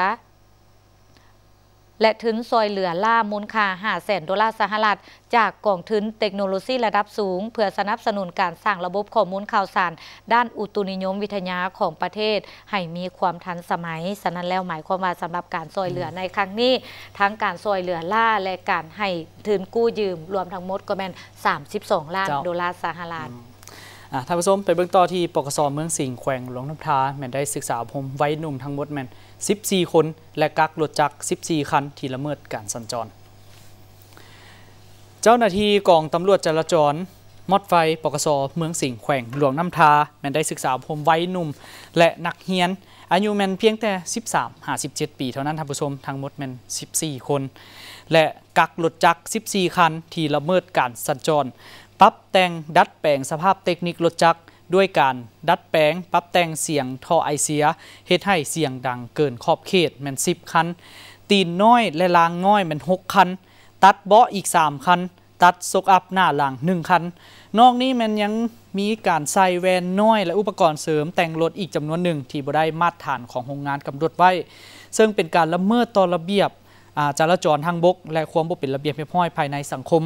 ແລະ ທຶນຊ່ອຍເຫຼືອລ້າມູນຄ່າຫ້າແສນໂດລາສະຫະລັດ ຈາກກອງທຶນເຕັກໂນໂລຊີລະດັບສູງ ເພື່ອສະໜັບສະໜູນການສ້າງລະບົບຂໍ້ມູນຂ່າວສານດ້ານອຸຕຸນິຍົມວິທະຍາຂອງປະເທດໃຫ້ມີຄວາມທັນສະໄໝ. ສະນັ້ນແລ້ວ ໝາຍຄວາມວ່າສຳລັບການຊ່ອຍເຫຼືອ ອືມ ໃນຄັ້ງນີ້ ທັງການຊ່ອຍເຫຼືອລ້າ ແລະ ການໃຫ້ທຶນກູ້ຢືມ ລວມທັງໝົດກໍແມ່ນສາມສິບສອງລ້ານ ເຈົ້າ ໂດລາສະຫະລັດ. ອືມ. ທ່ານຜູ້ຊົມ ໄປເບິ່ງຕໍ່ທີ່ ປກສ ເມືອງສິງ ແຂວງຫຼວງນ້ຳທາ ແມ່ນໄດ້ສຶກສາອົບຮົມໄວໜຸ່ມທັງໝົດແມ່ນສິບສີ່ຄົນ ແລະ ກັກລົດຈັກສິບສີ່ຄັນທີ່ລະເມີດການສັນຈອນ. ເຈົ້າໜ້າທີ່ກອງຕຳຫຼວດຈະລາຈອນ ມອດໄຟ ປກສ ເມືອງສິງ ແຂວງຫຼວງນ້ຳທາ ແມ່ນໄດ້ສຶກສາອົບຮົມໄວໜຸ່ມ ແລະ ນັກຮຽນ ອາຍຸແມ່ນພຽງແຕ່ສິບສາມຫາສິບເຈັດປີເທົ່ານັ້ນ ທ່ານຜູ້ຊົມ, ທັງໝົດແມ່ນສິບສີ່ຄົນ ແລະ ກັກລົດຈັກສິບສີ່ຄັນທີ່ລະເມີດການສັນຈອນ, ປັບແຕ່ງດັດແປງສະພາບເຕັກນິກລົດຈັກ ດ້ວຍການດັດແປງປັບແຕ່ງສຽງທໍ່ໄອເສຍ ເຮັດໃຫ້ສຽງດັງເກີນຂອບເຂດແມ່ນສິບຄັນ, ຕີນນ້ອຍ ແລະ ລາງນ້ອຍແມ່ນຫົກຄັນ, ຕັດເບາະອີກສາມຄັນ, ຕັດໂຊກອັບໜ້າຫຼັງໜຶ່ງຄັນ. ນອກນີ້ແມ່ນຍັງມີການໃສ່ແວ່ນນ້ອຍ ແລະ ອຸປະກອນເສີມແຕ່ງລົດອີກຈຳນວນໜຶ່ງ ທີ່ບໍ່ໄດ້ມາດຖານຂອງໂຮງງານກຳນົດໄວ້, ເຊິ່ງເປັນການລະເມີດຕໍ່ລະບຽບ ອາ ຈະລາຈອນທາງບົກ ແລະ ຄວາມບໍ່ເປັນລະບຽບຮຽບຮ້ອຍພາຍໃນສັງຄົມ.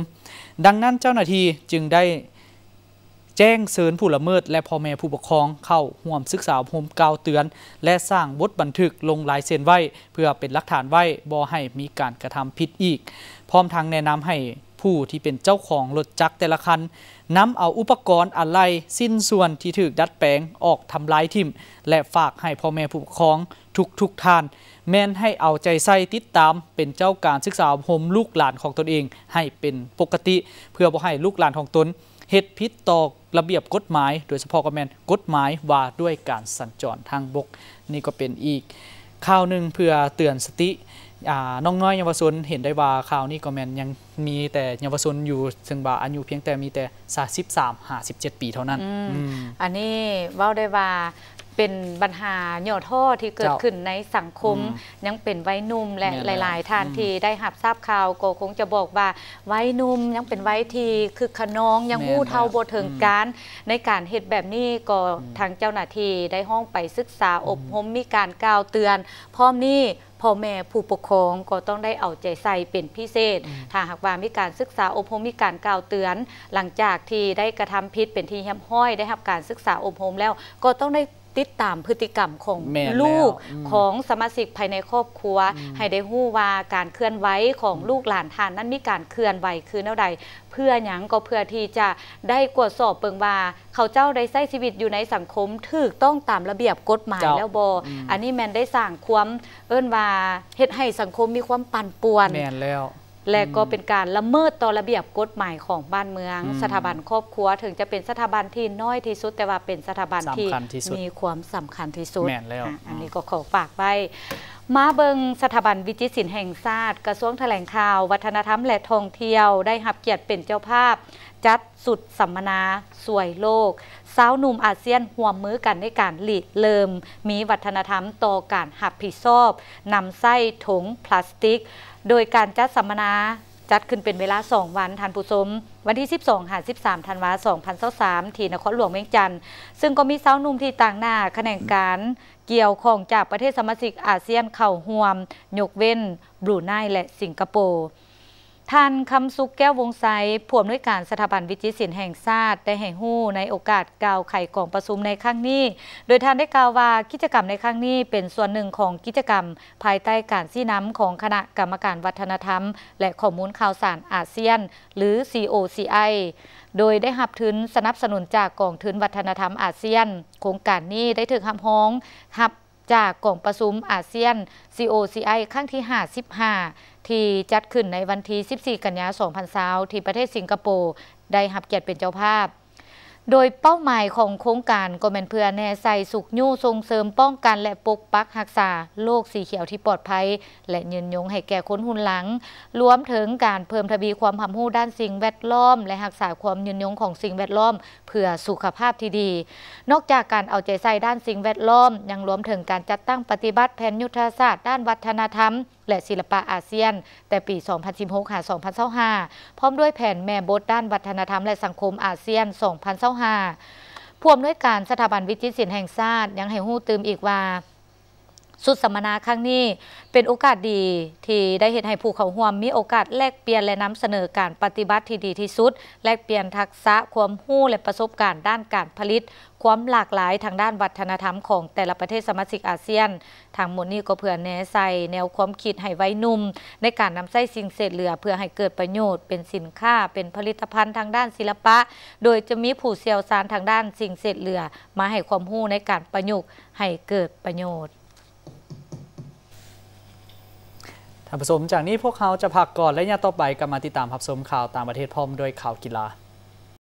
ດັ່ງນັ້ນ ເຈົ້າໜ້າທີ່ຈຶ່ງໄດ້ ແຈ້ງເຊີນຜູ້ລະເມີດ ແລະ ພໍ່ແມ່ຜູ້ປົກຄອງເຂົ້າຮ່ວມສຶກສາອົບຮົມກ່າວເຕືອນ ແລະ ສ້າງບົດບັນທຶກລົງລາຍເຊັນໄວ້ ເພື່ອເປັນຫຼັກຖານໄວ້ ບໍ່ໃຫ້ມີການກະທຳຜິດອີກ, ພ້ອມທັງແນະນຳໃຫ້ຜູ້ທີ່ເປັນເຈົ້າຂອງລົດຈັກແຕ່ລະຄັນ ນຳເອົາອຸປະກອນ, ອາໄຫຼ່, ຊິ້ນສ່ວນທີ່ຖືກດັດແປງອອກທຳລາຍຖິ້ມ ແລະ ຝາກໃຫ້ພໍ່ແມ່ຜູ້ປົກຄອງທຸກໆທ່ານ ແມ່ນໃຫ້ເອົາໃຈໃສ່ຕິດຕາມເປັນເຈົ້າການສຶກສາອົບຮົມລູກຫຼານຂອງຕົນເອງໃຫ້ເປັນປົກກະຕິ ເພື່ອບໍ່ໃຫ້ລູກຫຼານຂອງຕົນ ເຮັດຜິດຕໍ່ລະບຽບກົດໝາຍ, ໂດຍສະເພາະກໍແມ່ນກົດໝາຍວ່າດ້ວຍການສັນຈອນທາງບົກ. ນີ້ກໍເປັນອີກຂ່າວໜຶ່ງເພື່ອເຕືອນສະຕິ ອາ ນ້ອງນ້ອຍເຍົາວະຊົນ. ເຫັນໄດ້ວ່າຂ່າວນີ້ກໍແມ່ນຍັງມີແຕ່ເຍົາວະຊົນຢູ່, ເຊິ່ງວ່າອາຍຸພຽງແຕ່ມີແຕ່ ສາມ ສິບສາມຫາສິບເຈັດປີເທົ່ານັ້ນ. ອືມ ອືມ ອັນນີ້ເວົ້າໄດ້ວ່າເປັນບັນຫາຫຍໍ້ທໍ້ທີ່ເກີດ ເຈົ້າ ຂຶ້ນໃນສັງຄົມ, ອືມ ຍັງເປັນໄວໜຸ່ມ ແລະ ແມ່ນແລ້ວ ຫຼາຍໆທ່ານ ອືມ ທີ່ໄດ້ຮັບຊາບຂ່າວ ກໍຄົງຈະບອກວ່າໄວໜຸ່ມຍັງເປັນໄວທີ່ຄຶກຂະນອງ, ຍັງ ແມ່ນ ຮູ້ເທົ່າ ແລ້ວ ບໍ່ເຖິງ ອືມ ການ ໃນການເຮັດແບບນີ້. ກໍ ອືມ ທາງເຈົ້າໜ້າທີ່ໄດ້ຮ້ອງໄປສຶກສາ ອືມ ອົບຮົມ, ມີການກ່າວເຕືອນ. ພ້ອມນີ້ ພໍ່ແມ່ຜູ້ປົກຄອງກໍຕ້ອງໄດ້ເອົາໃຈໃສ່ເປັນພິເສດ. ອືມ ຖ້າຫາກວ່າມີການສຶກສາອົບຮົມ, ມີການກ່າວເຕືອນ, ຫຼັງຈາກທີ່ໄດ້ກະທຳຜິດເປັນທີ່ຮຽບຮ້ອຍ, ໄດ້ຮັບການສຶກສາອົບຮົມແລ້ວ, ກໍຕ້ອງໄດ້ຕິດຕາມພຶດຕິກຳຂອງ ແມ່ນແລ້ວ ລູກ ອືມ ຂອງສະມາຊິກພາຍໃນຄອບຄົວ, ອືມ ໃຫ້ໄດ້ຮູ້ວ່າການເຄື່ອນໄຫວຂອງ ອືມ ລູກຫຼານທ່ານນັ້ນມີການເຄື່ອນໄຫວຄືແນວໃດ, ເພື່ອຫຍັງ? ກໍເພື່ອທີ່ຈະໄດ້ກວດສອບເບິ່ງວ່າ ເຂົາເຈົ້າໄດ້ໃຊ້ຊີວິດຢູ່ໃນສັງຄົມຖືກຕ້ອງຕາມລະບຽບກົດໝາຍ ເຈົ້າ ແລ້ວບໍ່? ອືມ ອັນນີ້ແມ່ນໄດ້ສ້າງຄວາມ ເອີ້ນວ່າເຮັດໃຫ້ສັງຄົມມີຄວາມປັ່ນປ່ວນ. ແມ່ນແລ້ວ ແລະ ອືມ ກໍເປັນການລະເມີດຕໍ່ລະບຽບກົດໝາຍຂອງບ້ານເມືອງ. ອືມ ສະຖາບັນຄອບຄົວເຖິງຈະເປັນສະຖາບັນທີ່ນ້ອຍທີ່ສຸດ, ແຕ່ວ່າເປັນສະຖາບັນທີ່ ສຳຄັນທີ່ສຸດ ມີຄວາມສຳຄັນທີ່ສຸດ. ແມ່ນແລ້ວ ອາ ອັນນີ້ ອືມ ກໍຂໍຝາກໄວ້. ມາເບິ່ງສະຖາບັນວິຈິດສິນແຫ່ງຊາດ, ກະຊວງຖະແຫຼງຂ່າວ, ວັດທະນະທຳ ແລະ ທ່ອງທ່ຽວ ໄດ້ຮັບກຽດເປັນເຈົ້າພາບ ຈັດຊຸດສຳມະນາຊ່ວຍໂລກ, ຊາວໜຸ່ມອາຊຽນຮ່ວມມືກັນໃນການລິເລີ່ມມີວັດທະນະທຳຕໍ່ການຮັບຜິດຊອບນຳໃຊ້ຖົງພລາສຕິກ. ໂດຍການຈັດສຳມະນາຈັດຂຶ້ນເປັນເວລາສອງວັນ, ທ່ານຜູ້ຊົມ, ວັນທີສິບສອງຫາສິບສາມທັນວາ ສອງພັນຊາວສາມ ທີ່ນະຄອນຫຼວງວຽງຈັນ, ເຊິ່ງກໍມີຊາວໜຸ່ມທີ່ຕາງໜ້າຂະແໜງການກ່ຽວຂ້ອງຈາກປະເທດສະມາຊິກອາຊຽນເຂົ້າຮ່ວມ, ຍົກເວັ້ນບຣູໄນ ແລະ ສິງກະໂປ. ທ່ານ ຄຳສຸກ ແກ້ວວົງໄຊ, ຜູ້ອຳນວຍການສະຖາບັນວິຈິດສິນແຫ່ງຊາດ ໄດ້ໃຫ້ຮູ້ໃນໂອກາດກ່າວໄຂກອງປະຊຸມໃນຄັ້ງນີ້, ໂດຍທ່ານໄດ້ກ່າວວ່າ ກິດຈະກຳໃນຄັ້ງນີ້ເປັນສ່ວນໜຶ່ງຂອງກິດຈະກຳພາຍໃຕ້ການຊີ້ນຳຂອງຄະນະກຳມະການວັດທະນະທຳ ແລະ ຂໍ້ມູນຂ່າວສານອາຊຽນ ຫຼື ຊີໂອຊີໄອ ໂດຍໄດ້ຮັບທຶນສະໜັບສະໜູນຈາກກອງທຶນວັດທະນະທຳອາຊຽນ. ໂຄງການນີ້ໄດ້ຖືກຮັບຮອງຮັບ ຈາກກອງປະຊຸມອາຊຽນ ຊີໂອຊີໄອ ຄັ້ງທີຫ້າສິບຫ້າ ທີ່ຈັດຂຶ້ນໃນວັນທີສິບສີ່ ກັນຍາ ສອງພັນຊາວ ທີ່ປະເທດສິງກະໂປ ໄດ້ຮັບກຽດເປັນເຈົ້າພາບ. ໂດຍເປົ້າໝາຍຂອງໂຄງການກໍແມ່ນເພື່ອແນໃສ່ຊຸກຍູ້ສົ່ງເສີມປ້ອງກັນ ແລະ ປົກປັກຮັກສາໂລກສີຂຽວທີ່ປອດໄພ ແລະ ຍືນຍົງໃຫ້ແກ່ຄົນຮຸ່ນຫຼັງ, ລວມເຖິງການເພີ່ມທະວີຄວາມຮັບຮູ້ດ້ານສິ່ງແວດລ້ອມ ແລະ ຮັກສາຄວາມຍືນຍົງຂອງສິ່ງແວດລ້ອມ ເພື່ອສຸຂະພາບທີ່ດີ. ນອກຈາກການເອົາໃຈໃສ່ດ້ານສິ່ງແວດລ້ອມ, ຍັງລວມເຖິງການຈັດຕັ້ງປະຕິບັດແຜນຍຸດທະສາດດ້ານວັດທະນະທຳ ແລະ ສິລະປະອາຊຽນ ແຕ່ປີສອງພັນສິບຫົກ ຫາ ສອງພັນຊາວຫ້າ ພ້ອມດ້ວຍແຜນແມ່ບົດດ້ານວັດທະນະທຳ ແລະ ສັງຄົມອາຊຽນ ສອງພັນຊາວຫ້າ. ຜູ້ອຳນວຍການສະຖາບັນວິຈິດສິນແຫ່ງຊາດ ຍັງໃຫ້ຮູ້ຕື່ມອີກວ່າ, ສຸດສຳມະນາຄັ້ງນີ້ ເປັນໂອກາດດີທີ່ໄດ້ເຮັດໃຫ້ຜູ້ເຂົ້າຮ່ວມມີໂອກາດແລກປ່ຽນ ແລະ ນຳສະເໜີການປະຕິບັດທີ່ດີທີ່ສຸດ, ແລກປ່ຽນທັກສະຄວາມຮູ້ ແລະ ປະສົບການດ້ານການຜະລິດ, ຄວາມຫຼາກຫຼາຍທາງດ້ານວັດທະນະທຳຂອງແຕ່ລະປະເທດສະມາຊິກອາຊຽນ. ທັງໝົດນີ້ກໍເພື່ອແນໃສ່ແນວຄວາມຄິດໃຫ້ໄວໜຸ່ມ ໃນການນຳໃຊ້ສິ່ງເສດເຫຼືອເພື່ອໃຫ້ເກີດປະໂຫຍດ, ເປັນສິນຄ້າ, ເປັນຜະລິດຕະພັນທາງດ້ານສິລະປະ, ໂດຍຈະມີຜູ້ຊ່ຽວຊານທາງດ້ານສິ່ງເສດເຫຼືອມາໃຫ້ຄວາມຮູ້ໃນການປະຍຸກໃຫ້ເກີດປະໂຫຍດ. ທ່ານຜູ້ຊົມ, ຈາກນີ້ພວກເຮົາຈະພັກກ່ອນ ໄລຍະຕໍ່ໄປກັບມາຕິດຕາມຮັບຊົມຂ່າວຕ່າງປະເທດພ້ອມດ້ວຍຂ່າວກິລາ.